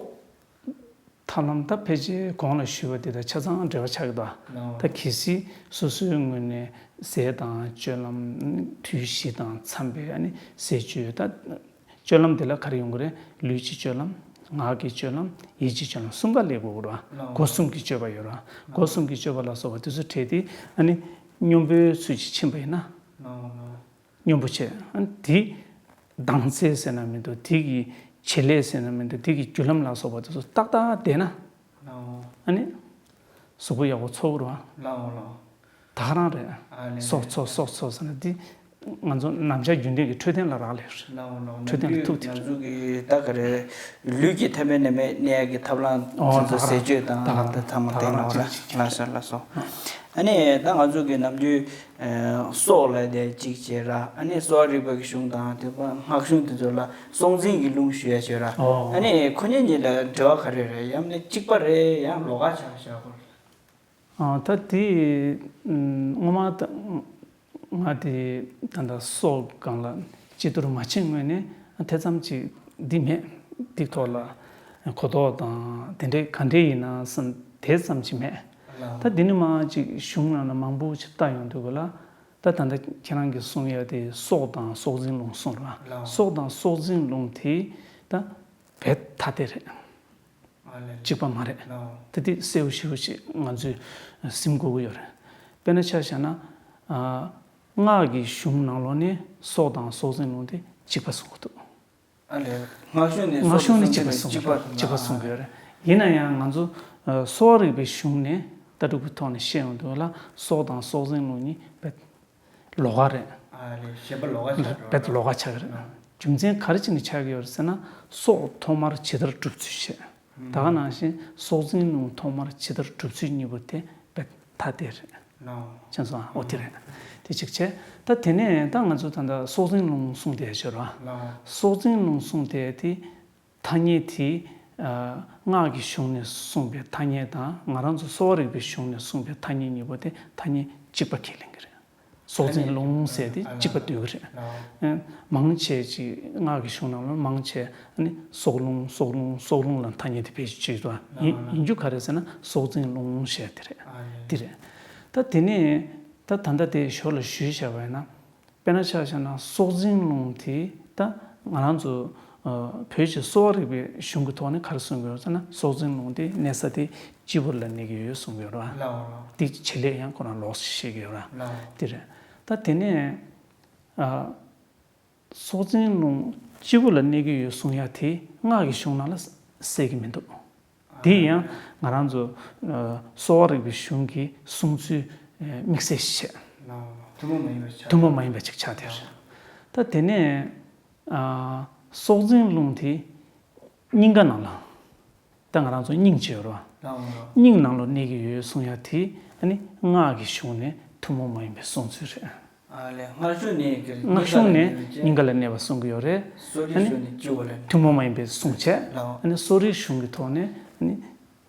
ཐབས་ལམ་ད་ཕལ་ཆེར་གོང་ལ་ཞུས་པ་དེ་དང་ཆ་ཚང་འབྲེལ་བ་ཆགས་ཀྱི་འདུག་ད་གལ་སྲིད་སོ་སོའི་ངོས་ནས་ཟས་དང་སྤྱོད་ལམ། དུས་བཞི་དང་འཚམས་པའི་ཨ་ནི་ཟས་སྤྱོད། ད་སྤྱོད་ལམ་དེ་ལ་ག་རེ་ཡོང་གི་རེད། ལུས་ཀྱི་སྤྱོད་ལམ། ངག་གི་སྤྱོད་ལམ། ཡིད་ཀྱི་སྤྱོད་ལམ་གསུམ་ཀ་སླེབས་དགོས་ཀྱི་རེད་བ། སྒོ་གསུམ་གྱི་སྤྱོད་པ་ཡོད་རེད་བ། སྒོ་གསུམ་གྱི་སྤྱོད་པ་ལ་སོགས་པ་དེ་ཚོ་བྲལ་ཏེ་ཨ་ནི་སྙོམས་པོའི་ཚུལ་གྱིས་ཕྱིན་པ་ཡིན་ན། སྙོམས་པོ་བྱས། ཨ་ནི་དེ་ལྡང་ཚད་ཟེར་ན་མི་འདུག་དེ་གི་བྱེད་ལས་ཟེར་ན་མི་འདུག་དེ་གི་རྒྱུ་ལམ་ལ་སོགས་པ་དེ་ཚོ་ཏག་ཏག་བསྡད་ན། ཨ་ནི་གཟུགས་པོ་ཡག་པོ་ཚོར་གི་རེད་བ། ད་ག་རང་རེད། སྲོག་འཚོ་སྲོག་འཚོ་ཟེར་ན་འདི་ང་ཚོ་ནམ་ཞག་རྒྱུན་ལྡན་གྱི་འཕྲོད་བསྟེན་ལ་རག་ལས་རེད། འཕྲོད་བསྟེན་ལ་ཐུག་དེ་རེད། ང་ཚོ་གི་ད་ག་རེ་ལུས་ཀྱི་ཐ་མའི་ནད་མེད་གནས་ཡ་གི་ཐབས་ལམ་ཨོ་དེ་ཚོ་ད་ག་ཟས་སྤྱོད་དང་ད་ག་ད་ཐ་མ་ད་ག་བསྟེན་ལ་རང་བ་ལ་ཅིག་ཅིག་ལ་ས་ལ་སོ། ཨ་ནི་ད་ང་ཚོ་གི་ནམ་རྒྱུན་སྲོག་ལ་དེ་གཅིག་བྱས་ར། ཨ་ནི་གསོ་བ་རིག་པ་གི་གཞུང་དང་དེ་པ་སྔགས་གཞུང་དེ་ཚོ་ལ་སྲོག་འཛིན་གྱི་ལུང་ཞུ་ཡ་བྱོས་ར། ཨ་ནི་ཁོ་གཉིས་གཉིས་ལ་འབྲེལ་བ་ག་རེ་རེད། ཡང་ན་གཅིག་པ་རེད། ཡང་ལོགས་ཀ་ཆགས་བཞག་གོ། ད་དེ་སྔོན་མ་ད་ང་དེ་ད་ལྟ་སྲོག་སྒང་ལ་སྤྱི་ཐུར་མ་ཕྱིན་སྔོན་ནས་དེ་ཙམ་ཅིག་འདི་མེད། འདི་ཐོག་ལ་གོ་རྟོགས་དང་དེ་འདྲའི་ག་འདྲས་ཡིན་ན་བསམ་དེ་ཙམ་ཅིག་མེད། ད་འདི་ནས་མར་ཅིག་གཞུང་ནང་ལ་མང་པོ་ཅིག་བལྟ་ཡོང་དུས་ག་ལ། ད་ད་ལྟ་ཁྱེད་རང་གིས་གསུང་ཡ་དེ་སྲོག་དང་སྲོག་འཛིན་ལུང་གསུངས་ར། སྲོག་དང་སྲོག་འཛིན་ལུང་དེ་ད་རྦད་ཐ་དད་རེད། གཅིག་པ་མ་རེད། ད་དེ་གསལ་པོ་ཞེ་པོ་ཅིག་ང་ཚོས་སེམས་དགོས་ཀྱི་ཡོད་རེད། དཔེར་ན་ཆ་བཞག་ན། སྔགས་ཀྱི་གཞུང་ནང་ལོགས་ནས་སྲོག་དང་སྲོག་འཛིན་ལུང་དེ་གཅིག་པ་གསུང་གི་འདུག་ཨ་ལས། སྔགས་གཞུང་ནས་སྔགས་གཞུང་ནས་གཅིག་པ་གསུང་གི་འདུག་གཅིག་པ་གསུང་གི་ཡོད་རེད། ཡིན་ན་ཡང་ང་ཚོ་གསོ་བ་རིག་པའི་གཞུང་ནས་ལྟ་གྲུབ་ཀྱི་ཐོག་ནས་བཤད་ཡོང་དུས་ལ་སྲོག་དང་སྲོག་འཛིན་ལུང་གཉིས་རྦད་ལོགས་ཀ་རེད། ཨ་ལས་གཞན་པ་ལོགས་ཀ་ཆགས་འགྲོ། རྦད་ལོགས་ཀ་ཆགས་ཀྱི་རེད། རྒྱུ་མཚན་ག་རེ་བྱས་ནས་ཆགས་ཀྱི་ཡོད་རེད་ཟེར་ན། སྲོག་ཐོག་མར་ཇི་ལྟར་སྒྲུབ་ཚུལ་བཤད། ད་ག་ནང་བཞིན་སྲོག་འཛིན་ལུང་ཐོག་མར་ཇི་ལྟར་སྒྲུབ་ཚུལ་གཉིས་པོ་དེ་རྦད་ཐ་དད་རེད། མཁྱེན་སོང་ཨ། འོ་དེ་རེད། དེ་གཅིག་བྱས། ད་དེ་ནས་ད་ང་ཚོ་ད་ལྟ་སྲོག་འཛིན་ལུང་གསུངས་བསྡད་ཡོད་རེད་བ། སྲོག་འཛིན་ལུང་གསུངས་བསྡད་དེ། ཐ་སྙད་དེ། ཨ། སྔགས་ཀྱི་གཞུང་ནས་གསུངས་པའི་ཐ་སྙད་དང་ང་རང་ཚོ་གསོ་བ་རིག་པའི་གཞུང་ནས་གསུངས་པའི་ཐ་སྙད་གཉིས་པོ་དེ་ཐ་སྙད་གཅིག་པ་ཁས་ལེན་གྱི་རེད། སྲོག་འཛིན་ལུང་ཟེར་དེ་གཅིག་པ་འདོད་ཀྱི་རེད། ཨ། མང་ཆེ་ཅིག་སྔགས་ཀྱི་གཞུང་ནང་ལ་མང་ཆེ་ཨ་ནི་སྲོག་ལུང་སྲོག་ལུང་སྲོག་ལུང་ལ་ཐ་སྙད་དེ་བེད་སྤྱོད་བྱེད་ཀྱི་འདུག་ཡིན་ཡིན་རྒྱུ་ག་རེ་ཟེར་ན་སྲོག་འཛིན་ལུང་ཟེར་དེ་རེད། དེ་རེད། ད་དེ་ནས་ད་ད་ལྟ་དེ་ཞོར་ལ་ཞུས་བཞག་པ་ཡིན་ན། དཔེར་ན་ཆ་བཞག་ན་སྲོག་འཛིན་ལུང་དེ་ད་ང་རང་ཚོ་ཨ་བོད་ཀྱི་གསོ་བ་རིག་པའི་གཞུང་གི་ཐོག་ནས་ག་རེ་གསུང་གི་ཡོད་ཟེར་ན། སྲོག་འཛིན་ལུང་དེ་གནས་ས་དེ་སྤྱི་བོ་ལ་གནས་ཀྱི་ཡོད་གསུང་གི་ཡོད་རེད་བ། དེ་བྱེད་ལས་ཡང་ཁོ་རང་ལོགས་སུ་བཤད་ཀྱི་ཡོད་རེད། དེ་རེད། ད་དེ་ནས་ཨ་སྲོག་འཛིན་ལུང་སྤྱི་བོ་ལ་གནས་ཀྱི་ཡོད་གསུང་ཡ་དེ་སྔགས་ཀྱི་གཞུང་ནང་ལ་གསལ་གྱི་མི་འདུག་དེ་ཡང་ང་རང་ཚོ་ཨ་གསོ་བ་རིག་པའི་གཞུང་གི་གསུང་ཚུལ་ཨ་དམིགས་བསལ་ཞིག་བྱས། ཐུན་མོང་མ་ཡིན་པ་ཆགས། ཐུན་མོང་མ་ཡིན་པ་ཅིག་ཆགས་དེར། ད་དེ་ནས་ཨ་སྲོག་འཛིན་ལུང་དེ་སྙིང་ག་ནང་ལ། ད་ང་རང་ཚོ་སྙིང་ཅིག་ཡོད་རེད་བ། སྙིང་ནང་ལ་གནས་ཀྱི་ཡོད་གསུང་ཡ་དེ་ཨ་ནི་སྔགས་ཀྱི་གཞུང་ནས་ཐུན་མོང་མ་ཡིན་པའི་གསུང་ཚུལ་རེད། ཨ་ལས། སྔགས་གཞུང་ནས་ཀྱི་སྔགས་གཞུང་ནས་སྙིང་ག་ལ་གནས་པ་གསུང་གི་ཡོད་རེད། གསོ་རིག་གཞུང་ནས་སྤྱི་བོ་ལ་གནས། ཐུན་མོང་མ་ཡིན་པའི་གསུང་བྱས། ཨ་ནི་གསོ་རིག་གཞུང་གི་ཐོག་ནས་ཨ་ནི་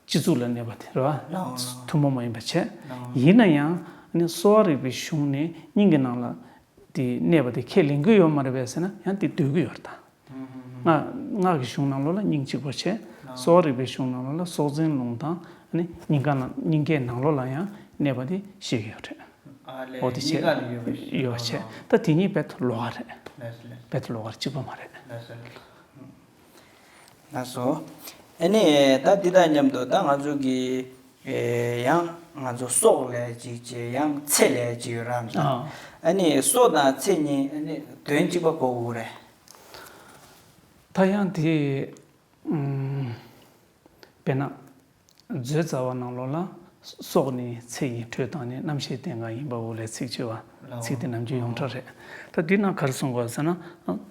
སྤྱི་གཙུག་ལ་གནས་པ་དེ་རེད་བ། ཐུན་མོང་མ་ཡིན་པ་བྱས། ཡིན་ན་ཡང་ཨ་ནི་གསོ་བ་རིག་པའི་གཞུང་ནས་སྙིང་གི་ནང་ལ་ དེ་གནས་པ་དེ་ཁས་ལེན་གྱི་ཡོད་མ་རེད་པས་ཟེར་ན་ཡང་དེ་འདོད་ཀྱི་ཡོད་རེད་ད། སྔགས་སྔགས་ཀྱི་གཞུང་ནང་ལོགས་ལ་སྙིང་གཅིག་པོ་བྱས། གསོ་བ་རིག་པའི་གཞུང་ནང་ལོགས་ལ་སྲོག་འཛིན་རླུང་དང་ཨ་ནི་སྙིང་ག་ནང་སྙིང་གའི་ནང་ལོགས་ལ་ཡང་གནས་པ་དེ་བཤད་ཀྱི་ཡོད་རེད། ཨ་ལས། འོ་དེ་བྱས་གཉིས་ཀ་ལ་ཡོད་པ་ཞིག་ཡོད་པ་བྱས། ད་དེ་གཉིས་རྦད་དེ་ལོགས་ཀ་རེད། ལགས་སོ་ལགས་སོ། རྦད་དེ་ལོགས་ཀ་རེད། གཅིག་པ་མ་རེད། ལགས་སོ་ལགས་སོ། ལགས་སོ། ཨ་ནི་ད་འདི་དང་མཉམ་དུ་ད་ང་ཚོ་གི་ཨེ་ཡང་ང་ཚོ་སྲོག་ལབ་ཅིག་བྱས་ཡང་ཚེ་ལབ་ཅིག་ཡོད་རེད་ད། ཨ་ནི་སྲོག་དང་ཚེ་གཉིས་ཨ་ནི་དོན་གཅིག་པ་གོ་དགོས་རེད། ད་ཡང་དེ་ཨམ། དཔེར་ན། མཛོད་རྩ་བ་ནང་ལོགས་ལ། སྲོག་ནི་ཚེ་ཡི་དྲོད་དང་ནི། རྣམ་ཤེས་རྟེན་གང་ཡིན་པའོ་ལབ་ཚིག་བྱས་པ། ལའོ། ཚིག་དེ་ནམ་རྒྱུན་ཡོངས་གྲགས་རེད། ད་འདི་ནང་ག་རེ་གསུང་དགོས་ཟེར་ན།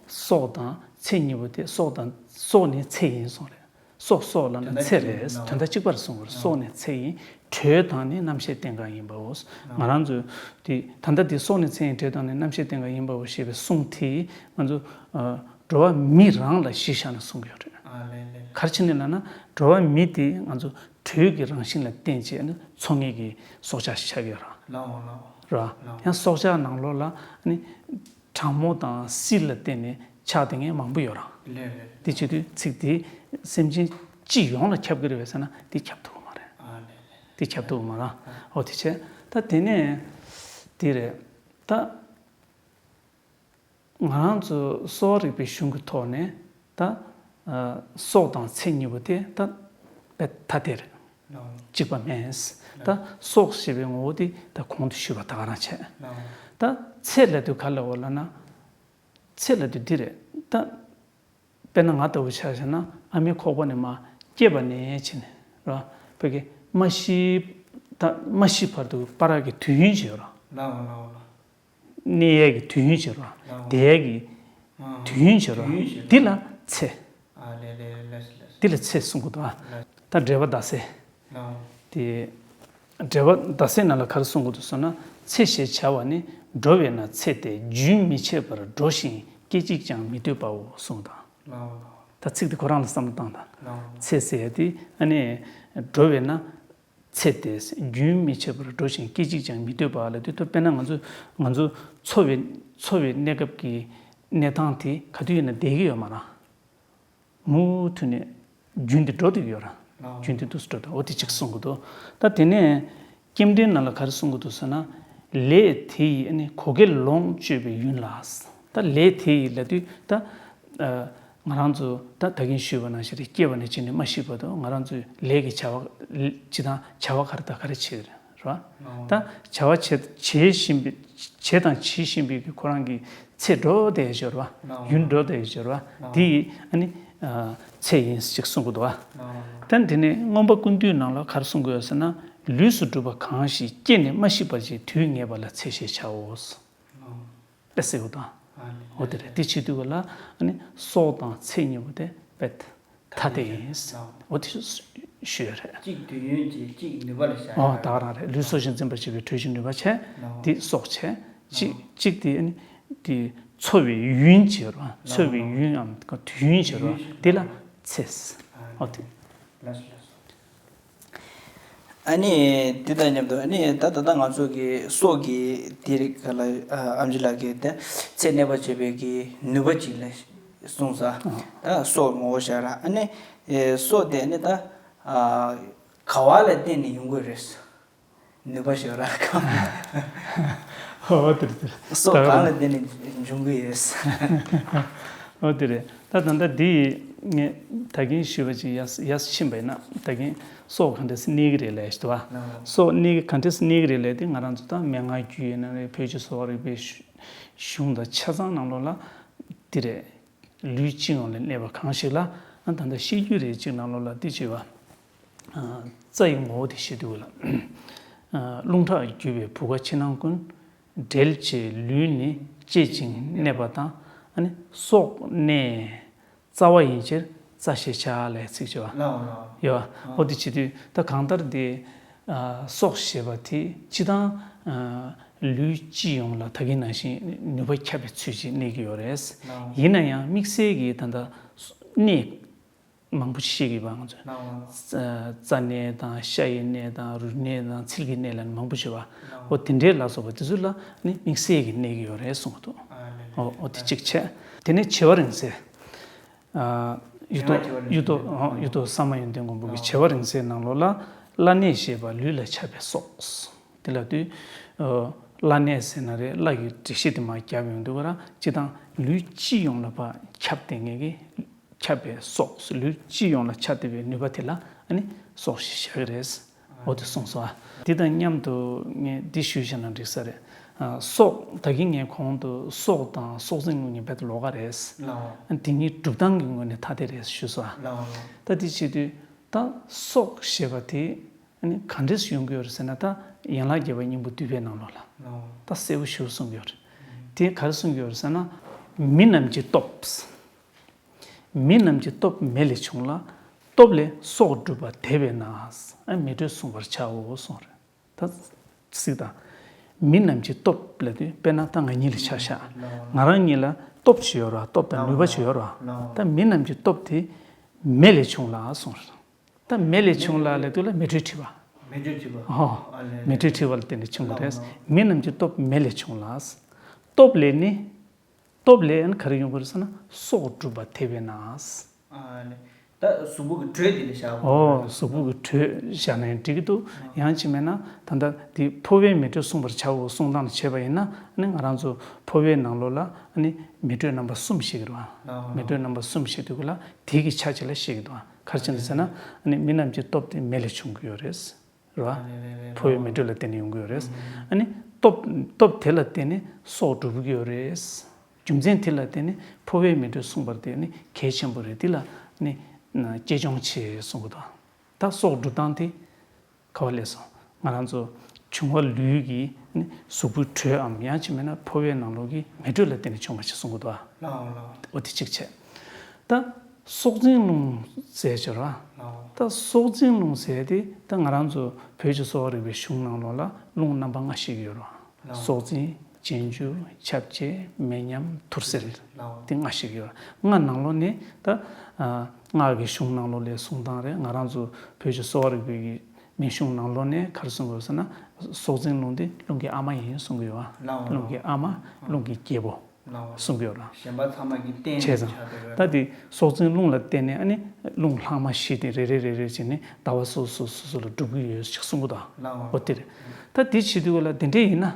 སྲོག་དང་ཚེ་གཉིས་པོ་དེ་སྲོག་དང་སྲོག་ནི་ཚེ་ཡིན་གསུངས་རེད། སྲོག་སྲོག་ལབ་ན་ཚེ་རེད། དོན་དག་གཅིག་པ་རེད་གསུང་དགོས་རེད། སྲོག་ནི་ཚེ་ཡིན། དྲོད་དང་ནི་རྣམ་ཤེས་རྟེན་གང་ཡིན་པའོ། ང་རང་ཚོས་དེ་ད་ལྟ་དེ་སྲོག་ནི་ཚེ་ཡིན། དྲོད་དང་ནི་རྣམ་ཤེས་རྟེན་གང་ཡིན་པའོ་ཞེས་པའི་གསུང་དེ་ང་ཚོ་འགྲོ་བ་མི་རང་ལ་གཞི་བཞག་ནས་གསུང་གི་ཡོད་རེད། ག་རེ་བྱས་ནས་ལབ་ན་འགྲོ་བ་མི་དེ་ང་ཚོ་དྲོད་ཀྱི་རང་བཞིན་ལ་བརྟེན་བྱས་ནས་འཚོ་མཁན་གྱི་སྲོག་ཆགས་ཤིག་ཆགས་ཀྱི་ཡོད་རེད། ལའོ་ལའོ། རེད་བ། ལའོ། ཡང་སྲོག་ཆགས་ནང་ལོགས་ལ་ནི་གྲང་མོ་དང་བསིལ་ལ་བརྟེན་ནས་ཆགས་བསྡད་མཁན་མང་པོ་ཡོད་རེད། ལས་རེད། དེ་བྱེད་དུས་ཚིག་དེ་སེམས་ཅན་སྤྱི་ཡོངས་ལ་ཁྱབ་ཀྱི་རེད་པས་ཟེར་ན་དེ་ཁྱབ་ཐུབ་ཀྱི་མ་རེད། ཨ་ལས་ལས། དེ་ཁྱབ་ཐུབ་ཀྱི་མ་རེད། འོ་དེ་བྱས་ད་དེ་ནས་དེ་རེད་ད། ང་རང་ཚོ་གསོ་བ་རིག་པའི་གཞུང་གི་ཐོག་ནས་ད་སྲོག་དང་ཚེ་གཉིས་པོ་དེ་ད་དཔེ་ཐ་དད་རེད། གཅིག་པ་མིན། ད་སྲོག་ཞེས་པའི་ངོ་བོ་དེ་ད་གོང་དུ་ཞུས་པ་ད་ག་རང་བྱས། ད་ཚེ་ལབ་དུས་ག་ལབ་དགོས་ལབ་ན། ཚེ་ལབ་དུས་འདི་རེད་ད། དཔེར་ན་ང་ལྟ་བུ་ཆ་བཞག་ན་ཨ་མའི་ཁོག་པ་ནས་མར་སྐྱེས་པ་ནས་བྱས་ནས་ར། བོད་སྐད་མ་ཤི། ད་མ་ཤི་བར་དུ་བར་གྱི་དུས་ཡུན་ཅིག་ཡོད་ར། ལའོ་ལའོ་ལའོ། གནས་ཡས་ཀྱི་དུས་ཡུན་ཅིག་ཡོད་ར། ལའོ། བསྡད་ཡས་ཀྱི་ཨ་དུས་ཡུན་ཅིག་ཡོད་ར། དུས་ཡུན་ཅིག་འདི་ལ་ཚེ། ཨ་ལས་ལས་ལས་ལས། འདི་ལ་ཚེ་གསུང་གི་འདུག་ཨ། ལས། ད་འགྲེལ་པ་ཟླ་ཟེར། ལའོ། དེ། འགྲེལ་པ་ཟླ་ཟེར་ནང་ལ་ག་རེ་གསུང་གི་འདུག་ཟེར་ན། ཚེ་ཞེས་བྱ་བ་ནི། འགྲོ་བས་ན་ཚེ་སྟེ། རྒྱུན་མི་འཆད་པར་འགྲོ་ཞིང་སྐད་ཅིག་ཀྱང་མི་སྡོད་པའོ་གསུངས་དང་། ལའོ་ལའོ། ད་ཚིག་དེ་ཁོ་རང་ལ་བསམ་བློ་བཏང་དང་། ལའོ་ལའོ། ཚེ་ཟེར་ཡ་དེ་ཨ་ནི། འགྲོ་བས་ན། ཚེ་སྟེ། རྒྱུན་མི་འཆད་པར་འགྲོ་ཞིང་སྐད་ཅིག་ཀྱང་མི་སྡོད་པ་ལབ་དུས་ད་དཔེར་ན་ང་ཚོ་ང་ཚོ་འཚོ་བའི་འཚོ་བའི་གནས་སྐབས་ཀྱི་གནས་སྟངས་དེ་ག་དུས་ཡིན་ན་བསྡད་ཀྱི་ཡོད་མ་རེད། མུ་མཐུད་ནས་རྒྱུན་དུ་འགྲོ་བསྡད་ཀྱི་ཡོད་ར། ལའོ། རྒྱུན་དུ་འདུག་སེ་འགྲོ་བསྡད། འོ་དེ་གཅིག་གསུང་གི་འདུག་ད་དེ་ནས་སྐྱེམས་འགྲེལ་ནང་ལ་ག་རེ་གསུང་གི་འདུག་ཟེར་ན། ལས་དེ་ཡིས་ནི་གོ་བརྒྱད་ལོངས་སྤྱོད་པའི་ཡུན་ལ། ད་ལས་དེ་ཡིས་ལབ་དུས་ད་ཨ་ང་རང་ཚོ་ད་ད་གིན་ཞུས་པ་ནང་བཞིན་རེད། སྐྱེས་པ་ནས་བྱས་ནས་མ་ཤི་བར་དུ་ང་རང་ཚོའི་ལས་ཀྱི་བྱ་བ་སྤྱི་དང་བྱ་བ་ག་རེ་དང་ག་རེ་བྱེད་ཀྱི་རེད། རེད་བ། ད་བྱ་བ་བྱེད་བྱེད་བཞིན་པའི་བྱེད་དང་བྱེད་བཞིན་པའི་གི་ཁོ་རང་གི་ཚེ་འགྲོ་བསྡད་ཡོད་རེད་བ། ཡུན་འགྲོ་བསྡད་ཡོད་རེད་བ། དེ་ཡིས་ཨ་ནི་ཚེ་ཡིན་ཞེས་གསུང་གི་འདུག་བ། ད་དེ་ནས་མངོན་པ་ཀུན་བཏུས་ནང་ལ་ག་རེ་གསུང་གི་ཡོད་ཟེར་ན། ལུས་སུ་གྲུབ་པ་གང་ཞིག་སྐྱེས་ནས་མ་ཤི་བར་གྱི་དུས་ངེས་པ་ལ་ཚེ་ཞེས་བྱའོ། ཨེ་ཟེར་བ་དང་། འོ་དེ་རེད། དེ་བྱེད་དུས་ག་ལ་ཨ་ནི་སྲོག་དང་ཚེ་གཉིས་པོ་དེ་རྦད་ཐ་དད་ཡིན། འོ་དེ་ཞུ་ཡ་རེད། གཅིག་དུས་ཡུན་གྱིས་གཅིག་ནུས་པ་ལ་བཞག་ཨོ་ཡོད་ད་ག་རང་རེད། ལུས་སྲོག་གཞན་འཛིན་པར་བྱེད་པའི་དྲོད་ཀྱི་ནུས་པ་བྱས། འདི་སྲོག་བྱས། གཅིག་གཅིག་དེ་ཨ་ནི་དེ་འཚོ་བའི་ཡུན་བྱེད་རོགས། འཚོ་བའི་ཡུན་འམ་དུས་ཡུན་བྱེད་རོགས། དེ་ལ་ཚེ། ཨོ་དེ། ལགས་སོ་ལགས་སོ། ཨ་ནི་འདི་དང་མཉམ་དུ་ཨ་ནི་ད་ད་ལྟ་ང་ཚོ་གི་སྲོག་གི་དེ་རིགས་ག་ལ་ཨ་ཨེམ་ཆི་ལགས་ཀྱིས་དེ་ཚེ་གནས་པར་བྱེད་པའི་གི་ནུས་པ་ཅིག་ལ་གསུངས་ས། ད་སྲོག་ངོ་བོ་ཤར་ར། ཨ་ནི་ཨེ་སྲོག་དེ་ཨ་ནི་ད་ཨ་ག་བ་ལ་བརྟེན་ནས་ཡོང་གི་རེད། ནུས་པ་ཤར་ར་གང་། ཨོ་དེ་རེད་དེ་རེད། སྲོག་གང་ལ་བརྟེན་ནས་འབྱུང་གི་ཡོད། ཨོ་དེ་རེད། ད་ད་ལྟ་འདི་ངས་ད་གིན་ཞུས་པ་ཅིག་ཡར་ཡར་ཕྱིན་པ་ཡིན་ན་ད་གིན་སྲོག་གང་འདྲ་སེ་གནས་ཀྱི་རེད་ལབ་ཞུ་བ། སྲོག་གནས་ཀྱི་གང་འདྲ་སེ་གནས་ཀྱི་རེད་ལབ་དེ་ང་རང་ཚོ་ད་མན་ངག་རྒྱུད་ཡིན་ན་རེད། བོད་ཀྱི་གསོ་བ་རིག་པའི་གཞུང་དང་ཆ་ཚང་ནང་ལོགས་ལ་འདི་རེད། ལུས་སྤྱི་ཡོངས་ལ་གནས་པ་གང་ཞིག་ལ་ད་ལྟ་ཤེས་རྒྱུད་རེ་གཅིག་ནང་ལོགས་ལ་འདི་བྱས་པ། རྩ་ཡི་ངོ་བོ་དེ་ཤེས་འདུག་ལ། རླུང་ཁྲག་རྒྱུ་བའི་བུ་ག་ཕྱི་ནང་ཀུན། འབྲེལ་བཅས་ལུས་ནི་བཅད་ཅིང་གནས་པ་དང་། ཨ་ནི་སྲོག་གནས་རྩ་བ་ཡིན་ཕྱིར་རྩ་ཞེས་བྱ་ལས་ཚིག་བྱས་པ། ལའོ་ལའོ། ཡོད། འོ་དེ་བྱེད་དུས་ད་གང་ལྟར་དེ་སྲོག་ཞེས་པ་དེ་སྤྱི་དང་ལུས་སྤྱི་ཡོངས་ལ་ད་གིན་ནང་བཞིན་ནུས་པ་ཁྱབ་པའི་ཚུལ་གྱིས་གནས་ཀྱི་ཡོད་རེད། ཡིན་ན་ཡང་དམིགས་བསལ་གྱི་ད་ལྟ་གནས། མང་པོ་ཞིག་ཤེས་ཀྱི་ཡོད་པ། ང་ཚོས་རྩ་རྩ་གནད་དང་ཤ་ཡི་གནད་དང་རུས་གནད་དང་ཚིལ་གྱི་གནད་ལ་ནི་མང་པོ་ཞིག་ཡོད་པ། འོ་དེ་འདྲའི་ལ་སོགས་པ་དེ་ཚོ་ལ་ནི་དམིགས་བསལ་གྱི་གནད་ཀྱི་ཡོད་རེད་གསུངས་འདུག་འོ་འོ་དེ་གཅིག་བྱས། དེ་ནས་བྱེ་བ་རིང་བསྲེལ། གཡུ་ཐོག་གཡུ་ཐོག་གཡུ་ཐོག་ས་མ་ཡོན་ཏན་མགོན་པོ་གི་བྱེ་བ་རིང་བསྲེལ་ནང་ལོགས་ལ། བླ་གནས་ཞེས་པ་ལུས་ལ་ཁྱབ་པའི་སྲོག་དེ་ལ་དུས། བླ་གནས་ཟེར་ན་རེད། བླ་གི་འགྲེལ་བཤད་དེ་མར་བརྒྱབ་ཡོང་དུས་ག་ར་སྤྱི་དང་ལུས་སྤྱི་ཡོངས་ལ་ཕར་ཁྱབ་བསྡད་མཁན་གྱི་ཁྱབ་པའི་སྲོག་ལུས་སྤྱི་ཡོངས་ལ་ཁྱབ་བསྡད་པའི་ནུས་པ་དེ་ལ་ཨ་ནི་སྲོག་ཞེས་བྱ་གི་རེད། འོ་དེ་གསུངས་སོ། འདི་དང་མཉམ་དུ་ངས་འདི་ཞུས་བཞག་ན་འགྲིག་ས་རེད། སྲོག་ད་གིན་ངས་གོང་དུ་སྲོག་དང་སྲོག་འཛིན་རླུང་གཉིས་རྦད་དེ་ལོགས་ཀ་རེད། དེ་གཉིས་སྒྲུབ་སྟངས་ཀྱི་ངོས་ནས་ཐ་དད་རེད་ཞུས་སོ། ད་དེ་བྱེད་དུས་ད་སྲོག་ཞེས་པ་དེ། ཨ་ནི་ག་འདྲས་ཡོང་གི་ཡོད་རེད་ཟེར་ན། ད་ཡན་ལག་བརྒྱད་པ་སྙིང་པོ་བསྡུས་པའི་ནང་ལོགས་ལ་ད་གསལ་པོ་ཞེ་པོ་གསུངས་ཀྱི་ཡོད་རེད། དེ་ག་རེ་གསུངས་ཀྱི་ཡོད་རེད་ཟེར་ན། མི་རྣམས་ཀྱི་སྟོབས། མི་རྣམས་ཀྱི་སྟོབས་མེ་ལས་བྱུང་ལ། སྟོབས་ལས་སྲོག་སྒྲུབ་པ་དེ་བས་ན། ཨ་མེ་དྲོད་སྲུང་བར་བྱའོ་གསུངས་རེད། ད་གཟིགས་དང་། མི་རྣམས་ཀྱི་སྟོབས་ལབ་དུས་དཔེར་ན་ད་ང་གཉིས་ལ་ཆ་བཞག་ང་རང་གཉིས་ལ་སྟོབས་ཅིག་ཡོད་རེད་པ། སྟོབས་དང་ནུས་པ་ཅིག་ཡོད་རེད་པ། ད་མི་རྣམས་ཀྱི་སྟོབས་དེ་མེ་ལས་བྱུང་ལ་གསུངས་རེད། ད་མེ་ལས་བྱུང་ལ་ལབ་དུས་ལ་མེ་དྲོད་བྲི་བ། མེ་དྲོད་བྲི་བ། ཨོ། ཨ་ལས། མེ་དྲོད་བྲི་བ་ལ་བརྟེན་ནས་བྱུང་བ་རེད། ལགས། མི་རྣམས་ཀྱི་སྟོབས་མེ་ལས་བྱུང་ལ། སྟོབས་ལས་ནི། སྟོབས་ལས་ཨ་ནི་ག་རེ་ཡོང་གི་རེད་ཟེར་ན་སྲོག་སྒྲུབ་པ་དེ་བས་ན། ཨ་ལས། ད་གཟུགས་པོ་གི་དྲོད་དེ་ལ་བཞག་དགོས། ཨོ་གཟུགས་པོ་གི་དྲོད་བཞག་ན་ཡང་འགྲིག་གི་འདུག་ཡང་གཅིག་མེད་ན་ད་ལྟ་དེ་ཕོ་བའི་མེ་དྲོད་སྲུང་བར་བྱའོ་གསུང་སྟངས་ལ་བྱས་པ་ཡིན་ན། ཨ་ནི་ང་རང་ཚོ་ཕོ་བའི་ནང་ལོགས་ལ་ཨ་ནི་མེ་དྲོད་རྣམ་པ་གསུམ་ཞིག་རེད་པ། མེ་དྲོད་རྣམ་པ་གསུམ་ཞིག་དུས་ལ་དེ་གི་ཆ་གཅིག་ལ་བཤད་ཀྱི་འདུག་ག་རེ་བྱས་ནས་ཟེར་ན། ཨ་ནི་མི་རྣམས་ཀྱི་སྟོབས་དེ་མེ་ལས་བྱུང་གི་ཡོད་རེད། རེད་པ། ཨ་ལས་ལས་ལས། ཕོ་བའི་མེ་དྲོད་ལ་བརྟེན་ནས་ཡོང་གི་ཡོད་རེད། ཨ་ནི་སྟོབས་སྟོབས་དེ་ལ་བརྟེན་ནས་སྲོག་འགྲུབ་ཀྱི་ཡོད་རེད། རྒྱུ་མཚན་དེ་ལ་བརྟེན་ནས་ཕོ་བའི་མེ་དྲོད་སྲུང་བར་དེ་ནི་གལ་ཆེན་པོ་རེད། དེ་ལ་ནི་གཅེས་སྐྱོང་བྱེད་གསུང་གི་འདུག་ད་སྲོག་འགྲུབ་སྟངས་དེ་ག་པར་སླེབས་སོང་། ང་རང་ཚོ་འབྱུང་བ་ལུས་ཀྱི་ནི་གཟུགས་པོའི་དྲོད་འམ་ཡང་གཅིག་མེད་ན་ཕོ་བའི་ནང་ལོགས་ཀྱི་མེ་དྲོད་ལ་བརྟེན་ནས་བྱུང་བ་ཞིག་གསུང་གི་འདུག་ཨ། ལགས་ལགས། འོ་དེ་གཅིག་བྱས། ད་སྲོག་འཛིན་རླུང་ཟེར་གྱི་རེད་པ། ལགས། ད་སྲོག་འཛིན་རླུང་ཟེར་དེ་ད་ང་རང་ཚོ་བོད་ཀྱི་གསོ་བ་རིག་པའི་གཞུང་ནང་ལོགས་ལ་རླུང་རྣམ་པ་ལྔ་བཤད་ཀྱི་ཡོད་རེད་པ། ལགས། སྲོག་འཛིན། རྗེས་འཇུག་ཆབ་བཅས། མེ་མཉམ། ཐུར་སེལ། ལགས། དེ་ལྔ་བཤད་ཀྱི་ཡོད་རེད། ལྔ་ནང་ལོགས་ནས་ད་ཨ་སྔགས་ཀྱི་གཞུང་ནང་ལོགས་ལ་གསུང་སྟངས་རེད། ང་རང་ཚོ་བོད་ཀྱི་གསོ་བ་རིག་པའི་གི་མན་གཞུང་ནང་ལོགས་ནས་ག་རེ་གསུང་གི་ཡོད་ཟེར་ན། སྲོག་འཛིན་རླུང་དེ་རླུང་གི་ཨ་མ་ཡིན་གསུང་གི་ཡོད་པ། ལགས། རླུང་གི་ཨ་མ། རླུང་གི་རྒྱལ་པོ། ལགས། གསུང་གི་ཡོད་རེད། གཞན་པ་ཚང་མ་གི་རྟེན་བྱས་ཙང་། ཆགས་བསྡད་ཡོད། ད་དེ་སྲོག་འཛིན་རླུང་ལ་བརྟེན་ནས་ཨ་ནི་རླུང་ལྷག་མ་བཞི་དེ་རེ་རེ་རེ་རེ་བྱས་ནས་ཟླ་བ་སོ་སོ་སོ་སོ་ལ་སྒྲུབ་ཀྱི་ཡོད་ཅེས་གསུང་གི་འདུག་ལགས། འོ་དེ་རེད། ད་དེ་བྱེད་དུས་ག་ལ་དེ་འདྲས་ཡིན་ན།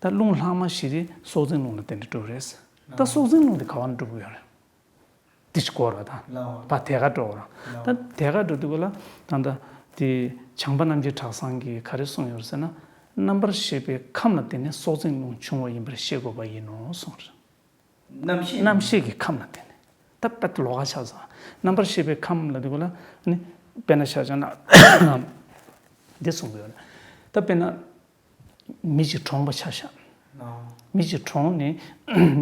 ད་རླུང་ལྷག་མ་བཞི་དེ་སྲོག་འཛིན་རླུང་ལ་བརྟེན་ནས་སྒྲུབ་རེད། ད་སྲོག་འཛིན་རླུང་དེ་ག་པར་ནས་སྒྲུབ་ཀྱི་ཡོད་རེད། དེ་ཅིག་གོ་ར་དང་། ལགས། ཕར་དེ་ག་འགྲོ་ར། ལགས། ད་དེ་ག་འགྲོ་དུས་ག་ལ་ད་ལྟ་དེ་བྱམས་པ་རྣམ་རྒྱལ་གྲྭ་ཚང་གིས་ག་རེ་གསུངས་ཡོད་ཟེར་ན། རྣམ་པར་ཤེས་པའི་ཁམས་ལ་བརྟེན་ནས་སྲོག་འཛིན་རླུང་འབྱུང་བ་ཡིན་པར་ཤེས་དགོས་པ་ཡིན་ནོ་གསུངས་རེད། རྣམ་ཤེས། རྣམ་ཤེས་ཀྱི་ཁམས་ལ་བརྟེན་ནས། ད་དཔེ་ལོགས་ཀ་ཆགས་སོང་། རྣམ་པར་ཤེས་པའི་ཁམས་ལ་དེ་ག་ལ་ནི་དཔེར་ན་ཆ་བཞག་ན་འདི་གསུངས་ཡོད་རེད། ད་དཔེར་ན། མི་གཅིག་གྲོངས་པ་ཆ་བཞག་ཨ། མི་གཅིག་གྲོངས་ནས་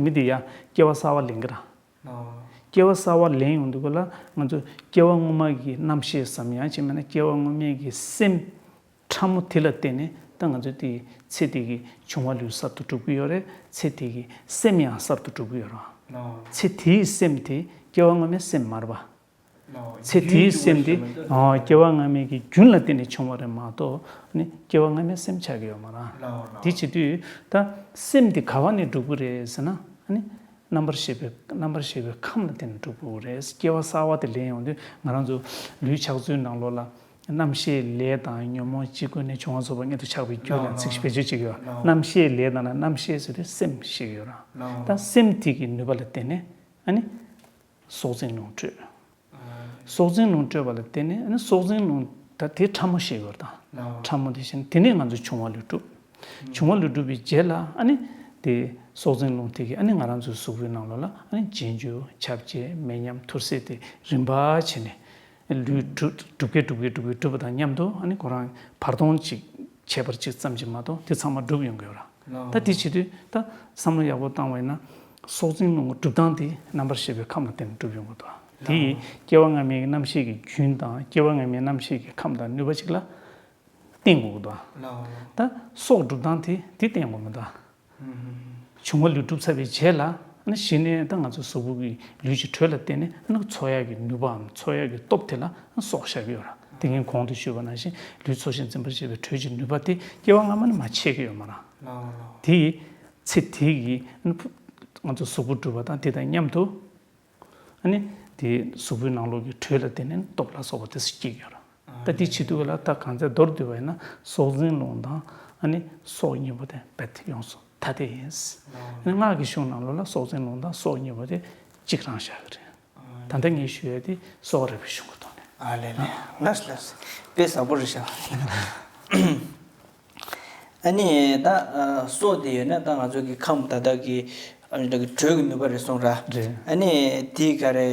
མི་དེ་ཡ་སྐྱེ་བ་གསར་པ་ལེན་གྱི་ར། ཨ། སྐྱེ་བ་གསར་པ་ལེན་ཡོང་དུས་ག་ལ་ང་ཚོ་སྐྱེ་བ་སྔོན་མ་གི་རྣམ་ཤེས་སམ་ཡང་ཅིག་མིན་ན་སྐྱེ་བ་སྔོན་མའི་གི་སེམས་ཕྲ་མོ་དེ་ལ་བརྟེན་ནས་ད་ང་ཚོ་དེ་ཚེ་འདི་གི་འབྱུང་བ་ལུས་གསར་དུ་འགྲུབ་ཀྱི་ཡོད་རེད། ཚེ་འདི་གི་སེམས་ཡང་གསར་དུ་འགྲུབ་ཀྱི་ཡོད་རེད། ཨ། ཚེ་དེའི་སེམས་དེ་སྐྱེ་བ་སྔོན་མའི་སེམས་མ་རེད་པ། ཚེ་དེའི་སེམས་དེ་ཨ་སྐྱེ་བ་སྔ་མའི་གི་རྒྱུན་ལ་བརྟེན་ནས་བྱུང་བ་རེད་མ་གཏོགས་ནི་སྐྱེ་བ་སྔ་མའི་སེམས་ཆགས་ཀྱི་ཡོད་མ་རེད། དེ་བྱེད་དུས་ད་སེམས་དེ་ག་བ་ནས་འགྲུབ་ཀྱི་རེད་ཟེར་ན། ཨ་ནི་རྣམ་པར་ཤེས་པའི་རྣམ་པར་ཤེས་པའི་ཁམས་ལ་བརྟེན་ནས་འགྲུབ་དགོས་རེད། སྐྱེ་བ་གསར་པ་དེ་ལེན་ཡོང་དུས་ང་རང་ཚོ་ལུས་ཆགས་ཚུལ་ནང་ལོགས་ལ་རྣམ་ཤེས་ལས་དང་ཉོན་མོངས་གཅིག་ཀུན་ནས་བྱུང་བ་རྫོགས་པ་སྔོན་དུ་ཆགས་པའི་རྒྱུ་ལ་ཚིག་བེད་སྤྱོད་བྱེད་ཀྱི་ཡོད། རྣམ་ཤེས་ལས་དང་ན་རྣམ་ཤེས་ཟེར་དུས་སེམས་ཤེས་ཀྱི་ཡོད་ར། ད་སེམས་དེ་གི་ནུས་པ་ལ་བརྟེན་ནས་ཨ་ནི་སྲོག་འཛིན་རླུང་སྤྲོད། སྲོག་འཛིན་རླུང་སྤྲོད་པ་ལ་བརྟེན་ནས་ཨ་ནི་སྲོག་འཛིན་རླུང་ད་དེ་ཕྲ་མོ་ཞིག་ཡོད་དང་། ཕྲ་མོ་དེ་བཞིན་དེ་ནས་ང་ཚོ་འབྱུང་བ་ལུས་གྲུབ། འབྱུང་བ་ལུས་གྲུབ་པའི་རྗེས་ལ་ཨ་ནི་དེ་སྲོག་འཛིན་རླུང་དེ་གིས་ཨ་ནི་ང་རང་ཚོའི་གཟུགས་པོའི་ནང་ལོགས་ལ་ཨ་ནི་རྗེས་འཇུག་ཁྱབ་བྱེད་མེ་མཉམ་ཐུར་སེལ་དེ་རིམ་པ་བྱས་ནས་ལུས་གྲུབ་གྲུབ་ཀྱི་གྲུབ་ཀྱི་གྲུབ་ཀྱི་གྲུབ་པ་དང་མཉམ་དུ་ཨ་ནི་ཁོ་རང་བར་སྟོང་གཅིག་ཁྱད་པར་གཅིག་ཙམ་གྱིས་མ་གཏོགས་དེ་ཚང་མ་འགྲུབ་ཡོང་གི་ཡོད་ར། ད་དེ་བྱེད་དུས་ད་བསམ་བློ་ཡག་པོ་བཏང་བ་ཡིན་ན་སྲོག་འཛིན་རླུང་གི་སྒྲུབ་སྟངས་དེ་རྣམ་པར་ཤེས་པའི་ཁམས་ལ་བརྟེན་ནས་འགྲུབ་ཡོང་གི་འདུག་དེ་ཡིས་སྐྱེ་བ་སྔ་མའི་རྣམ་ཤེས་ཀྱི་རྒྱུན་དང་སྐྱེ་བ་སྔ་མའི་རྣམ་ཤེས་ཀྱི་ཁམས་དང་ནུས་པ་གཅིག་ལ་བརྟེན་དགོས་ཀྱི་འདུག་ད་སྲོག་སྒྲུབ་སྟངས་དེ་དེ་བརྟེན་དགོས་མི་འདུག་འབྱུང་བ་ལུས་གྲུབ་ཚར་བའི་རྗེས་ལ་ ཨ་ནི་གཞི་ནས་ད་ང་ཚོ་གཟུགས་པོ་གི་ལུས་ཀྱི་དྲོད་ལ་བརྟེན་ནས་ཨ་ནི་འཚོ་ཡག་གི་ནུས་པའམ་འཚོ་ཡག་གི་སྟོབས་དེ་ལ་སྲོག་བཞག་གི་ཡོད་ར། དེ་སྔོན་གོང་དུ་ཞུས་པ་ནང་བཞིན་ལུས་འཚོ་ཞིང་འཛིན་པར་བྱེད་པའི་དྲོད་ཀྱི་ནུས་པ་དེ་སྐྱེ་བ་སྔ་མ་ནས་མར་ཆད་ཀྱི་ཡོད་མ་རེད། དེ་ཡི་ཚེ་དེ་གི་ང་ཚོ་གཟུགས་པོ་གྲུབ་པ་དང་དེ་དང་མཉམ་དུ། ཨ་ནི་དེ་གཟུགས་པོའི་ནང་ལོགས་ཀྱི་དྲོད་ལ་བརྟེན་ནས་སྟོབས་ལ་སོགས་པ་དེ་ཚོ་སྐྱེ་གི་ཡོད་རེད། ད་དེ་བྱེད་དུས་ལ་ད་གང་ཚེ་མདོར་བསྡུས་པ་ཡིན་ན་སྲོག་འཛིན་རླུང་དང་ཨ་ནི་སྲོག་གཉིས་པོ་དེ་རྦད་དེ་ཡོངས་སུ་ཐ་དད་ཡིན། ཨ་ནི་སྔགས་ཀྱི་གཞུང་ནང་ལོགས་ལ་སྲོག་འཛིན་རླུང་དང་སྲོག་གཉིས་པོ་དེ་གཅིག་རང་བཞག་གི་རེད། ད་ལྟ་ངས་ཞུ་ཡ་དེ་གསོ་བ་རིག་པའི་གཞུང་གི་ཐོག་ནས། ཨ་ལས་ལས། ལགས་ལགས། དཔེ་བཟང་པོ་རེད་ཤག་ཨ་ནི་ད་ཨ་སྲོག་དེ་ཡོད་ན་ད་ང་ཚོ་གི་ཁམས་ད་ལྟ་གི་ཨ་ནི་ད་གི་དྲོད་ཀྱི་ནུས་པ་རེད་གསུངས་ར། རེད། ཨ་ནི་དེའི་ག་རེ་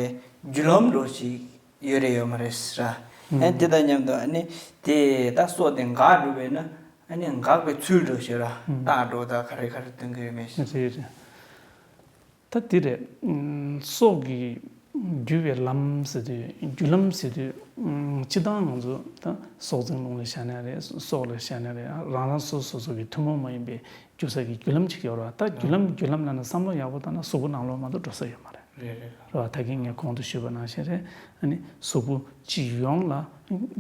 རྒྱུ་ལམ་འགྲོ་ཞིག་ཡོད་རེད་ཡོད་མ་རེད་ཟེར་ར། ཨ་ནི་དེ་དང་མཉམ་དུ་ཨ་ནི་དེ་ད་སྲོག་དེ་འགག་འགྲོ་བས་ན་ཨ་ནི་འགག་པའི་ཚུལ་འགྲོ་ཞེས་ར་རྟགས་འགྲོ་ད་ག་རེ་ག་རེ་སྟོན་གི་ཡོད་མེད་ཞེས། རེད་རེད། ད་འདི་རེད། སྲོག་གི་རྒྱུ་བའི་ལམ་ཟེར་དུས་རྒྱུ་ལམ་ཟེར་དུས་སྤྱི་བཏང་ང་ཚོ་ད་སྲོག་འཛིན་རླུང་ལ་བཞག་ན་རེད། སྲོག་ལ་བཞག་ན་རེད། རང་རང་སོ་སོ་སོ་གི་ཐུན་མོང་མ་ཡིན་པའི་རྒྱུ་ས་གི་རྒྱུ་ལམ་ཅིག་ཡོད་རེད་བ། ད་རྒྱུ་ལམ་རྒྱུ་ལམ་ལ་ན་བསམ་བློ་ཡག་པོ་བཏང་ན་གཟུགས་པོ་ནང་ལོགས་མ་གཏོགས་འགྲོ་ས་ཡོད་མ་རེད། རེད་རེད། རེད་བ། ད་གིན་ངས་གོང་དུ་ཞུས་པ་ནང་བཞིན་རེད། ཨ་ནི་གཟུགས་པོ་སྤྱི་ཡོངས་ལ་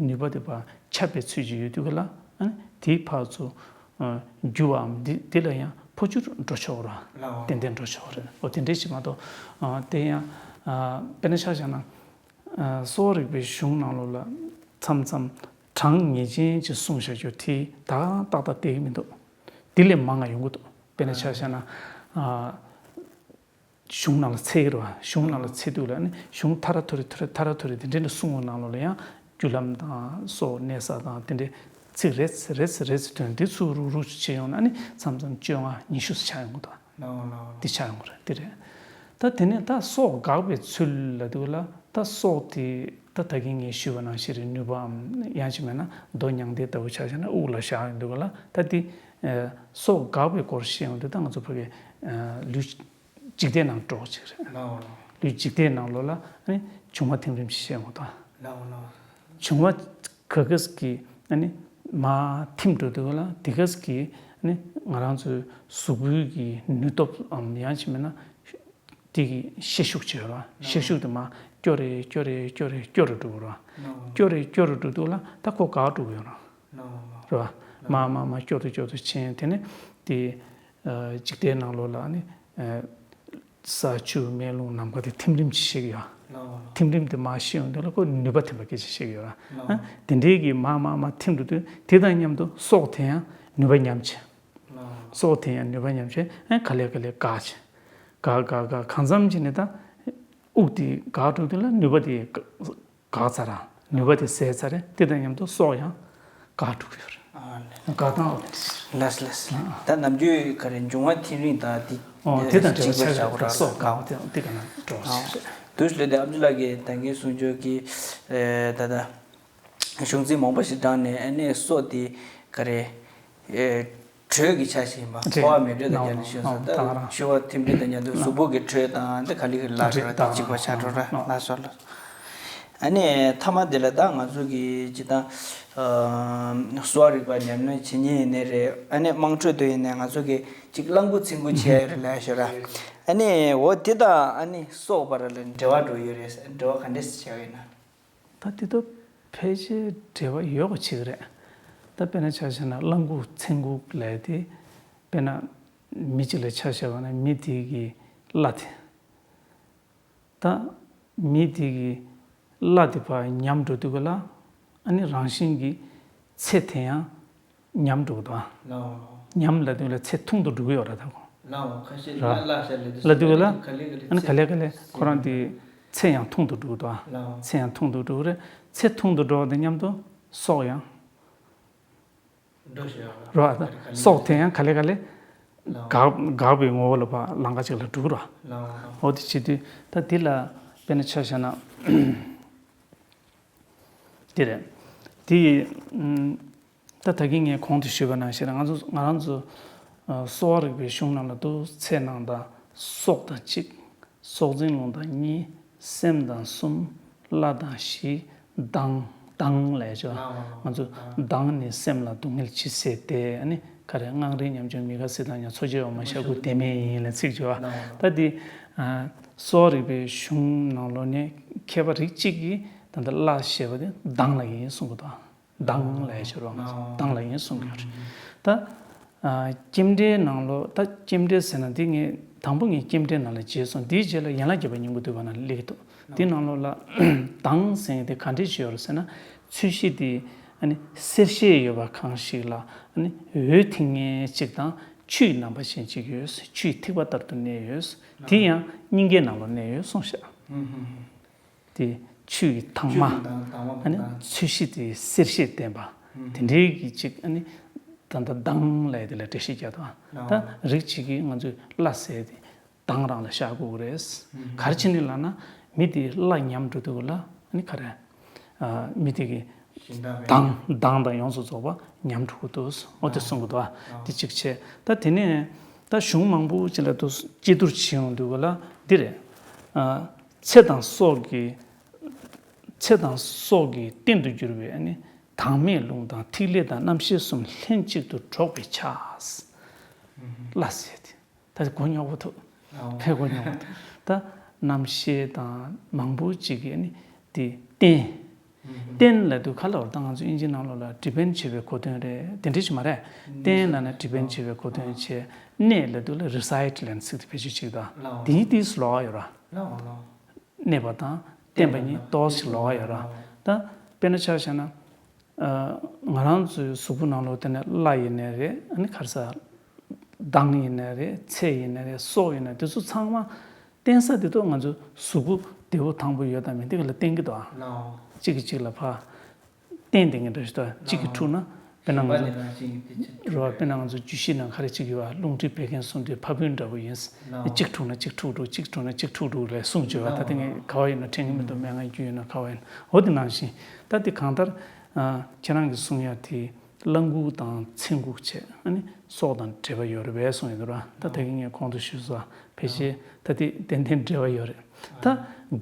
ནུས་པ་དེ་བ་ཁྱབ་པའི་ཚུལ་གྱིས་ཡོད་དུས་ག་ལ་ཨ་ནི་དེའི་ཕར་ཚུར། རྒྱུ་བའམ་འདི་འདི་ལ་ཡང་འཕོ་འགྱུར་འགྲོ་ཆོག་ར། ལའོ། ཏན་ཏན་འགྲོ་ཆོག་རེད། འོ་དེ་འདྲའི་ཞིག་མ་གཏོགས། དེ་ཡང་དཔེར་ན་ཆ་བཞག་ན། གསོ་བ་རིག་པའི་གཞུང་ནང་ལོགས་ལ་མཚམས་མཚམས་གྲངས་ངེས་ཅན་ཅིག་གསུངས་བཞག་རྒྱུ་དེ་ད་ཏག་ཏག་བསྡད་ཀྱི་མི་འདུག་འདི་ལས་མང་ང་ཡོང་གི་འདུག་དཔེར་ན་ཆ་བཞག་ན། གཞུང་ནང་ལ་འཚོལ་གྱི་རེད་བ། གཞུང་ནང་ལ་འཚོལ་དུས་ལ་ནི་གཞུང་ཐ་ར་ཐོ་རེ་ཐོ་རེ་ཐ་ར་ཐོ་རེ་དེ་འདྲ་འདྲ་གསུང་བའི་ནང་ལོགས་ལ་ཡང་རྒྱུ་ལམ་དང་སྲོག་གནས་ས་དང་དེ་འདྲའི་ཚིག་རེ་ཚིག་རེ་ཚིག་རེ་ཚིག་ཐོན་འདི་ཚུར་རུག་རུག་ཅིག་བྱས་ཡོང་ན་ནི་མཚམས་མཚམས་བཅོ་ལྔ་ཉི་ཤུ་ཙམ་ཆགས་ཡོང་གི་འདུག་ལའོ་ལའོ། འདི་ཆགས་ཡོང་གི་རེད། འདི་རེད། ད་དེ་ནས་ད་སྲོག་འགག་པའི་ཚུལ་ལ་འདུག་ལ་ད་སྲོག་དེ་ད་ད་གིན་ངས་ཞུས་པ་ནང་བཞིན་རེད། ནུས་པའམ་ཡང་ཅིག་མེད་ན་རྡོ་མྱང་འདས་ལྟ་བུ་ཆ་བཞག་ན་དབུགས་ལ་བཞག་ཡོང་འདུག་ལ་ད་དེ་སྲོག་འགག་པའི་སྐོར་བཤད་ཡོང་དུས་ད་ང་ཚོ་ཕ་གི་ལུས། འཇིག་རྟེན་ནང་འགྲོ་བ་ཅིག་རེད། ལའོ་ལའོ། ལུས་འཇིག་རྟེན་ནང་ལོགས་ལ་ཨ་ནི་འབྱུང་བ་ཐིམ་རིམ་ཞིག་བཤད་འོང་དང་། ལའོ་ལའོ། འབྱུང་བ་ག་གས་ཀྱི་ཨ་ནི་མ་ཐིམ་འགྲོ་དུས་ལ་དེ་གས་ཀྱི་ཨ་ནི་ང་རང་ཚོའི་གཟུགས་པོའི་གི་ནུས་སྟོབས་ཨམ་ཡང་ཅི་མེད་ན་དེ་གི་ཤེད་ཤུགས་ཅིག་ཡོད་ར། ཤེད་ཤུགས་དེ་མ་སྐྱོ་རེ་སྐྱོ་རེ་སྐྱོ་རེ་སྐྱོ་རུ་འགྲོ་གི་ར། ལའོ། སྐྱོ་རེ་སྐྱོ་རུ་འགྲོ་དུས་ལ་ད་ཁོ་འགག་འགྲོ་གི་ཡོད་ར། ལའོ་ལའོ། རེད་བ། མ་མ་མ་སྐྱོ་དུ་སྐྱོ་དུ་ཕྱིན་དེ་ནི་དེ། འཇིག་རྟེན་ནང་ལོགས་ལ་ནི། ས་ཆུ་མེ་རླུང་ནམ་མཁའ་དེ་ཐིམ་རིམ་གྱིས་ཤེས་ཀྱི་ཡོད། ལའོ་ལའོ། ཐིམ་རིམ་དེ་མར་ཤེས་ཡོང་དུས་ལ་ཁོ་ནུས་པ་ཐིམ་པ་སྐད་ཆ་བཤད་ཀྱི་ཡོད་ར། ལའོ། ཨ་དེ་འདྲའི་གི་མར་མར་མར་ཐིམ་འགྲོ་དུས་དེ་དང་མཉམ་དུ་སྲོག་དེ་ཡང་ནུས་པ་ཉམས་ཆེ། ལའོ། སྲོག་དེ་ཡང་ནུས་པ་ཉམས་ཆེ་ཨ་ག་ལེ་ག་ལེ་འགག་ཆེ། འགག་འགག་འགག་གང་འཚམ་ཅིག་ནས་ད་དབུགས་དེ་འགག་འགྲོ་དུས་ལ་ནུས་པ་དེ་འགག་འགག་ཚར་ར། ནུས་པ་དེ་ཟད་ཚར་རེད། དེ་དང་མཉམ་དུ་སྲོག་ཡང་འགག་འགྲོ་གི་ཡོད་རེད། ཨ་ལས། འགག་སྟངས་འོ་དེ་རེད། ལགས་ལགས། ད་ནམ་རྒྱུན་ག་རེ་འབྱུང་བ་ཐིམ་རིམ་དང་དེ་ཨོ་དེ་དང་འབྲེལ་བ་ཆགས་ཀྱི་རེད། སྲོག་འགག་པ་དེ་དེ་ག་ན་འགྲོ་བ་ཞིག་རེད། དུས་ལས་དེ་ཨ་མཆོག་ལགས་ཀྱིས་ད་གིན་གསུང་ཆོས་ཀྱི་ད་ལྟ། གཞུང་ཚིག་མང་པོ་ཞིག་དྲངས་ནས་ཨ་ནི་སྲོག་དེ་ག་རེ། དྲོད་ཀྱི་ཆ་ཞིག་ཡིན་པ། འཕོ་བ་མེད་དྲོད་དང་རྒྱལ་ལ་ཞུ་ས་ད་ཆུ་བ་ཐིམ་རིམ་དང་མཉམ་དུ་གཟུགས་པོ་གི་དྲོད་དང་འདི་ག་ལེ་ག་ལེ་སླར་གྲོལ་དང་གཅིག་པ་ཆགས་འགྲོ་ར་ལ་སོགས་ལ། ཨ་ནི་མཐའ་མ་དེ་ལ་ད་ང་ཚོ་གི་སྤྱི་བཏང་གསོ་བ་རིག་པ་ཉམས་ལེན་བྱེད་མཁན་ཡིན་ནའི་རེད། ཨ་ནི་དམངས་ཁྲོད་དུ་ཡིན་ནའི་ང་ཚོ་གི་གཅིག་བླ་འགུག་ཚིག་འགུག་བྱས་རེད་ལ་ཞུ་ར། ཨ་ནི་འོ་དེ་དང་ཨ་ནི་སྲོག་བར་ལ་འབྲེལ་བ་འགྲོ་ཡོད་རེད། འབྲེལ་བ་ག་འདྲས་བྱས་ཡོད་ན། ད་དེ་ཚོ་ཕལ་ཆེར་འབྲེལ་བ་ཡོད་པ་ཅིག་རེད། ད་དཔེར་ན་ཆ་བཞག་ན་བླ་འགུག་ཚེ་འགུག་ལབ་དེ། དཔེར་ན་མི་གཅིག་ལ་ཆ་བཞག་པ་ན་མི་དེ་གི་བླ་དེ། ད་མི་དེ་གི་བླ་དེ་ཕར་ཉམས་འགྲོ་དུས་ག་ལ་ཨ་ནི་རང་བཞིན་གྱི་ཚེ་དེ་ཡང་ཉམས་འགྲོ་གི་འདུག་ཨ། ལའོ། ཉམས་ལ་དུས་ལ་ཚེ་ཐུང་དུ་འགྲོ་གི་ཡོད་ར་ད་གོ། ལའོ་ཁ་ཤས་ར། ལ་ལ་ཤ་ལ་དུས་ལ་དུས་ལ་ག་ལེ་ག་ལེ་ཨ་ནི་ག་ལེ་ག་ལེ་ཁོ་རང་དེ་ཚེ་ཡང་ཐུང་དུ་འགྲོ་གི་འདུག་ཨ། ལའོ། ཚེ་ཡང་ཐུང་དུ་འགྲོ་གི་རེད། ཚེ་ཐུང་དུ་འགྲོ་བ་དང་མཉམ་དུ་སྲོག་ཡང་འགྲོ་ཤེས་ཡོད་ར། ར་ད་སྲོག་དེ་ཡང་ག་ལེ་ག་ལེ་ལའོ། འགག་འགག་པའི་ངོ་བོ་ལ་ཕར་ལམ་ཁ་ཅིག་ལ་འགྲོ་གི་ར། ལའོ་ལའོ། འོ་དེ་བྱེད་དུས་ད་འདི་ལ་དཔེར་ན་ཆ་བཞག་ན། དེ་རེད། དེ་ཡི། ད་ད་གིན་ངས་གོང་དུ་ཞུས་པ་ནང་བཞིན་ང་ཚོ་ང་རང་ཚོ་གསོ་བ་རིག་པའི་གཞུང་ནང་ལ་འདུག་ཚེ་ནང་དང་སྲོག་དང་གཅིག་སྲོག་འཛིན་རླུང་དང་གཉིས། སེམས་དང་གསུམ། བླ་དང་བཞི། མདངས་མདངས་ལས་ཆོག་ང་ཚོ་མདངས་ནི་སེམས་ལ་སྡུག་བསྔལ་ཅི་སེལ་ཏེ་ཨ་ནི་ ག་རེ་སྔགས་རིག་ཉམས་ཆུང་མི་ཁ་སི་དང་ཡང་འཚོ་བྱེད་འོ་མ་ཤ་ཁུ་དེ་མེད་ཡིན་ལ་ཚིག་བརྗོད་པ། ད་འདི་སོག་རིག་པའི་གཞུང་ནང་ལོགས་ནས་མཁས་པ་རིགས་གཅིག་གིས་ད་ལྟ་བླ་ཞེས་པ་དེ་མདངས་ལ་ཡིན་གསུང་གི་འདུག་མདངས་ལ་ཡིན་ཞུ་རོགས་མདངས་ལ་ཡིན་གསུང་གི་ཡོད་རེད། ད་ཨ་ལྕེ་འབྲས་ནང་ལོགས་ད་ལྕེ་འབྲས་ཟེར་ན་འདི་ངས་དང་པོ་ངས་ལྕེ་འབྲས་ནང་ལ་བརྗེས་སོང་། འདིའི་རྗེས་ལ་ཡན་ལག་བརྒྱད་པ་སྙིང་པོ་བསྡུས་པ་ནང་ལ་སླེབས་ཀྱི་འདུག་འདི་ནང་ལོགས་ལ་མདངས་ཟེར་མཁན་དེ་ག་འདྲས་ཞིག་ཡོད་རེད་ཟེར་ན། ཚོས་གཞི་དེ་ཨ་ནི་སེར་ཤས་ཡོད་པ་གང་ཞིག་ལ་ཨ་ནི་འོད་ཐིང་ངེ་གཅིག་དང་ཆུའི་རྣམ་པ་ཅན་གཅིག་ཡོད། ཆུའི་ཐིགས་པ་ལྟར་དུ་གནས་ཡོད། དེ་ཡང་སྙིང་གའི་ནང་ལ་གནས་ཡོད་གསུངས་ཤག་དེ་ཆུ་ཡི་དྭངས་མ། ཆུ་ཡི་དྭངས་དྭངས་མ་ཨ་ནི་ཁོ་ན། ཚོས་གཞི་དེ་སེར་ཤས་ལྡན་པ། ཨུམ། དེ་འདྲའི་གི་ཅིག་ཨ་ནི་ད་ལྟ་མདངས་ལས་དེ་ལ་འགྲེལ་བཤད་རྒྱག་དང་། ལའོ། ད་རིགས་གཅིག་གིས་ང་ཚོས་བླ་ཟེར་དེ་མདངས་རང་ལ་བཞག་དགོས་ཀྱི་རེད། ཨུམ། ག་རེ་བྱས་ནས་ལབ་ན་མི་དེ་བླ་ཉམས་འགྲོ་དུས་ལ་ཨ་ནི་ག་རེ། ཨ་མི་དེ་གི་ཞིང་དང་མདངས་མདངས་དང་ཡོངས་སུ་རྫོགས་པ་ཉམས་འགྲོ་གི་འདུག་འོ་དེ་གསུང་གི་འདུག་ཨ། ལའོ། དེ་གཅིག་བྱས། ད་དེ་ནས་ད་གཞུང་མང་པོ་ཅིག་ལ་དུ་དཔྱད་བསྡུར་བྱེད་ཡོང་དུས་ལ་འདི་རེད། ཨ། ཚེ་དང་སྲོག་གི་ཚེ་དང་སྲོག་གི་རྟེན་དུ་གྱུར་པའི་ཨ་ནི་དྭངས་མའི་རླུང་དང་ཐིག་ལེ་དང་རྣམ་ཤེས་གསུམ་ལྷན་ཅིག་ཏུ་འགྲོགས་པའི་ཆ། ལ་ཟེར་ཏེ། ད་གོ་མྱོང་པོ་ཐུབ། ཨོ། ཕལ་གོ་མྱོང་པོ་ཐུབ། ད་རྣམ་ཤེས་དང་མང་པོ་ཅིག་གིས་ཨ་ནི་དེ་རྟེན། རྟེན་ལབ་དུས་ག་ལ་བར་ད་ང་ཚོ་དབྱིན་ཇི་ནང་ལོགས་ལ་depend བྱེད་པའི་གོ་དོན་རེད། དེ་འདྲ་ཞིག་མ་རེད། རྟེན་ལབ་ན་depend བྱེད་པའི་གོ་དོན་བྱས། གནས་ལབ་དུས་ལ་reside ལབ་ན་ཚིག་དེ་བེད་སྤྱོད་ཅིག་དང་། དེ་ཡིན་དུས་ལོགས་ཡོད་ར། གནས་པ་དང་བརྟེན་པ་གཉིས་ཏོག་ཙམ་ལོགས་ཡོད་ར། ད་དཔེར་ན་ཆ་བཞག་ན། ང་རང་ཚོའི་གཟུགས་པོ་ནང་ལོགས་དེ་ནས་བླ་ཡིན་ནའི་རེད། ཨ་ནི་ག་རེ་ཟ། མདངས་ཡིན་ནའི་རེད། ཚེ་ཡིན་ནའི་རེད། སྲོག་ཡིན་ནའི་དེ་ཚོ་ཚང་མ་བརྟེན་ས་དེ་ཚོ་ང་ཚོ་གཟུགས་པོ་བདེ་པོ་ཐང་པོ་ཡོད་དང་མེད་དེ་ག་ལ་བརྟེན་གྱི་འདུག་ཨ། ལའོ། གཅིག་གིས་གཅིག་ལ་ཕར་བརྟེན་བསྡད་མཁན་འདྲ་ཞིག་འདུག་གཅིག་གིས་འཁྲུགས་ན་དཔེར་ན་ང་ཞིང་པ་ནི་རང་བཞིན་གྱི་དེ་ཆེ། རེད་བ། དཔེར་ན་ང་ཚོ་རྒྱུད་བཞི་ནང་ག་རེ་གཅིག་ཡོད་བ། རླུང་མཁྲིས་བད་ཀན་གསུམ་དེ་ཕ་བུན་འདྲ་པོ་ཡིན། ལའོ། གཅིག་འཁྲུགས་ན་གཅིག་འཁྲུགས་འགྲོ། གཅིག་འཁྲུགས་ན་གཅིག་འཁྲུགས་འགྲོ་ལས་གསུངས་བྱས་བ། ད་དེ་ངས་ག་བ་ཡིན་ན་དྲན་གྱི་མི་འདུག་མན་ངག་རྒྱུད་ཡིན་ན་ག་བ་ཡིན་ན། འོ་དེ་ནང་བཞིན་ད་དེ་གང་ལྟར་ཁྱེད་རང་གིས་གསུང་ཡ་དེ། བླ་འགུགས་དང་ཚེ་འགུགས་བྱས། ཨ་ནི་སྲོག་དང་འབྲེལ་བ་ཡོད་རེད་པས་གསུངས་ཡོད་འདུག་ར། ད་ད་གིན་ངས་གོང་དུ་ཞུས་སོང་། ཕལ་ཆེར་ད་དེ་ཏན་ཏན་འབྲེལ་བ་ཡོད་རེད། ད་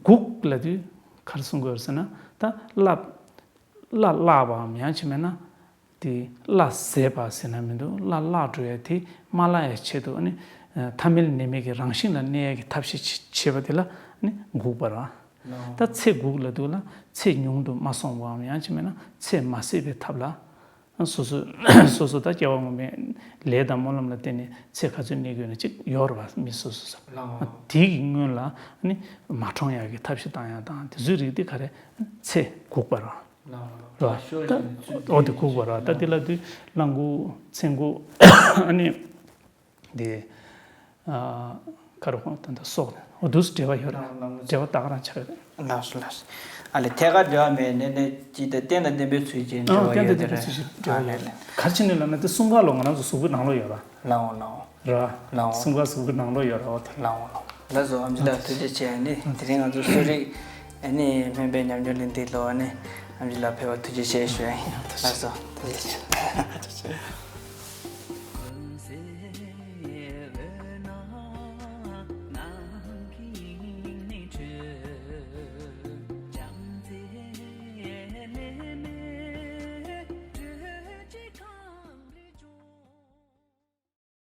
འགུགས་ལབ་དུས་ག་རེ་གསུང་དགོས་རེད་ཟེར་ན། ད་བླ་བླ་བླགས་པའམ་ཡང་ཅིག་མིན་ན་དེ་བླ་ཟད་པ་ཟེར་ན་མི་འདུག་བླ་བླགས་འགྲོ་ཡ་དེ་མ་བླགས་ཡ་ཆེད་དུ་ཨ་ནི་ཐ་མལ་ནད་མེད་ཀྱི་རང་བཞིན་ལ་གནས་ཡ་གི་ཐབས་ཤེས་བྱེད་པ་དེ་ལ་ཨ་ནི་འགུགས་པ་ར། ད་ཚེ་འགུགས་ལབ་དུས་ལ་ཚེ་ཉུང་དུ་མ་སོང་བའམ་ཡང་ཅིག་མིན་ན་ཚེ་མ་ཟད་པའི་ཐབས་ལ། སོ་སོ་སོ་སོ་ད་སྐྱེ་བ་སྔོན་མའི་ལས་དང་སྨོན་ལམ་ལ་བརྟེན་ནས་ཚེ་ག་ཚོད་གནས་དགོས་ན་གཅིག་ཡོད་རེད་པ། མི་སོ་སོ་སོ། ལའོ། དེ་གི་སྔོན་ལ་ནི་མ་གྲོངས་ཡག་གི་ཐབས་ཤེས་བཏང་ཡག་དང་དེ་ཚོའི་རིགས་དེ་ག་རེ། ཚེ་འགུགས་པ་རེད། ལའོ། རེད་པ། ད་འོ་དེ་འགུགས་པ་རེད། ད་དེ་ལ་དུས་བླ་འགུགས་ཚེ་འགུགས་ཨ་ནི། དེ། ཨ། ཁ་རུ་ཁོང་ད་ལྟ་སྲོག་ནས་འོ་དུས་འབྲེལ་བ་ཡོད་རེད། ལགས་སོ། འབྲེལ་བ་ད་ག་རང་ཆགས་ཡོད་རེད། ལགས་སོ་ལགས་སོ། ཨ་ལས་ཐད་ཀར་འབྲེལ་བ་མེད་ནས་ནས་ཅི་ལྟར་རྟེན་དང་བརྟེན་པའི་ཚུལ་གྱིས་འབྲེལ་བ་ཡོད་དེ་རེད། རྟེན་དང་བརྟེན་པའི་ཚུལ་གྱིས་འབྲེལ་བ་ཡོད་རེད། ག་རེ་བྱས་ནས་ལབ་ན་དེ་གསུམ་ཀ་ལོ་ང་རང་ཚོ་གཟུགས་པོའི་ནང་ལོགས་ཡོད་རེད། ལགས་འོང་ལགས་འོང་། རེད་པ། ལགས་འོང་། གསུམ་ཀ་གཟུགས་པོའི་ནང་ལོགས་ཡོད་རེད་འོ་དེ། ལགས་འོང་ལགས་འོང་། ལགས་སོ། ཨ་མཆོག་ལགས་ཐུགས་རྗེ་ཆེ། ཨ་ནི་དེ་རིང་ང་ཚོ་གསོ་རིག་ཨ་ནི་སྨན་པའི་ཉམས་མྱོང་གླེང་སྟེགས་ལ་ཨ་ནི་ཨ་མཆོག་ལགས་ཕེབས་པར་ཐུགས་རྗེ་ཆེ་ཞུ་ཡ་ཡིན། ལགས་སོ། ཐུགས་རྗེ་ཆེ།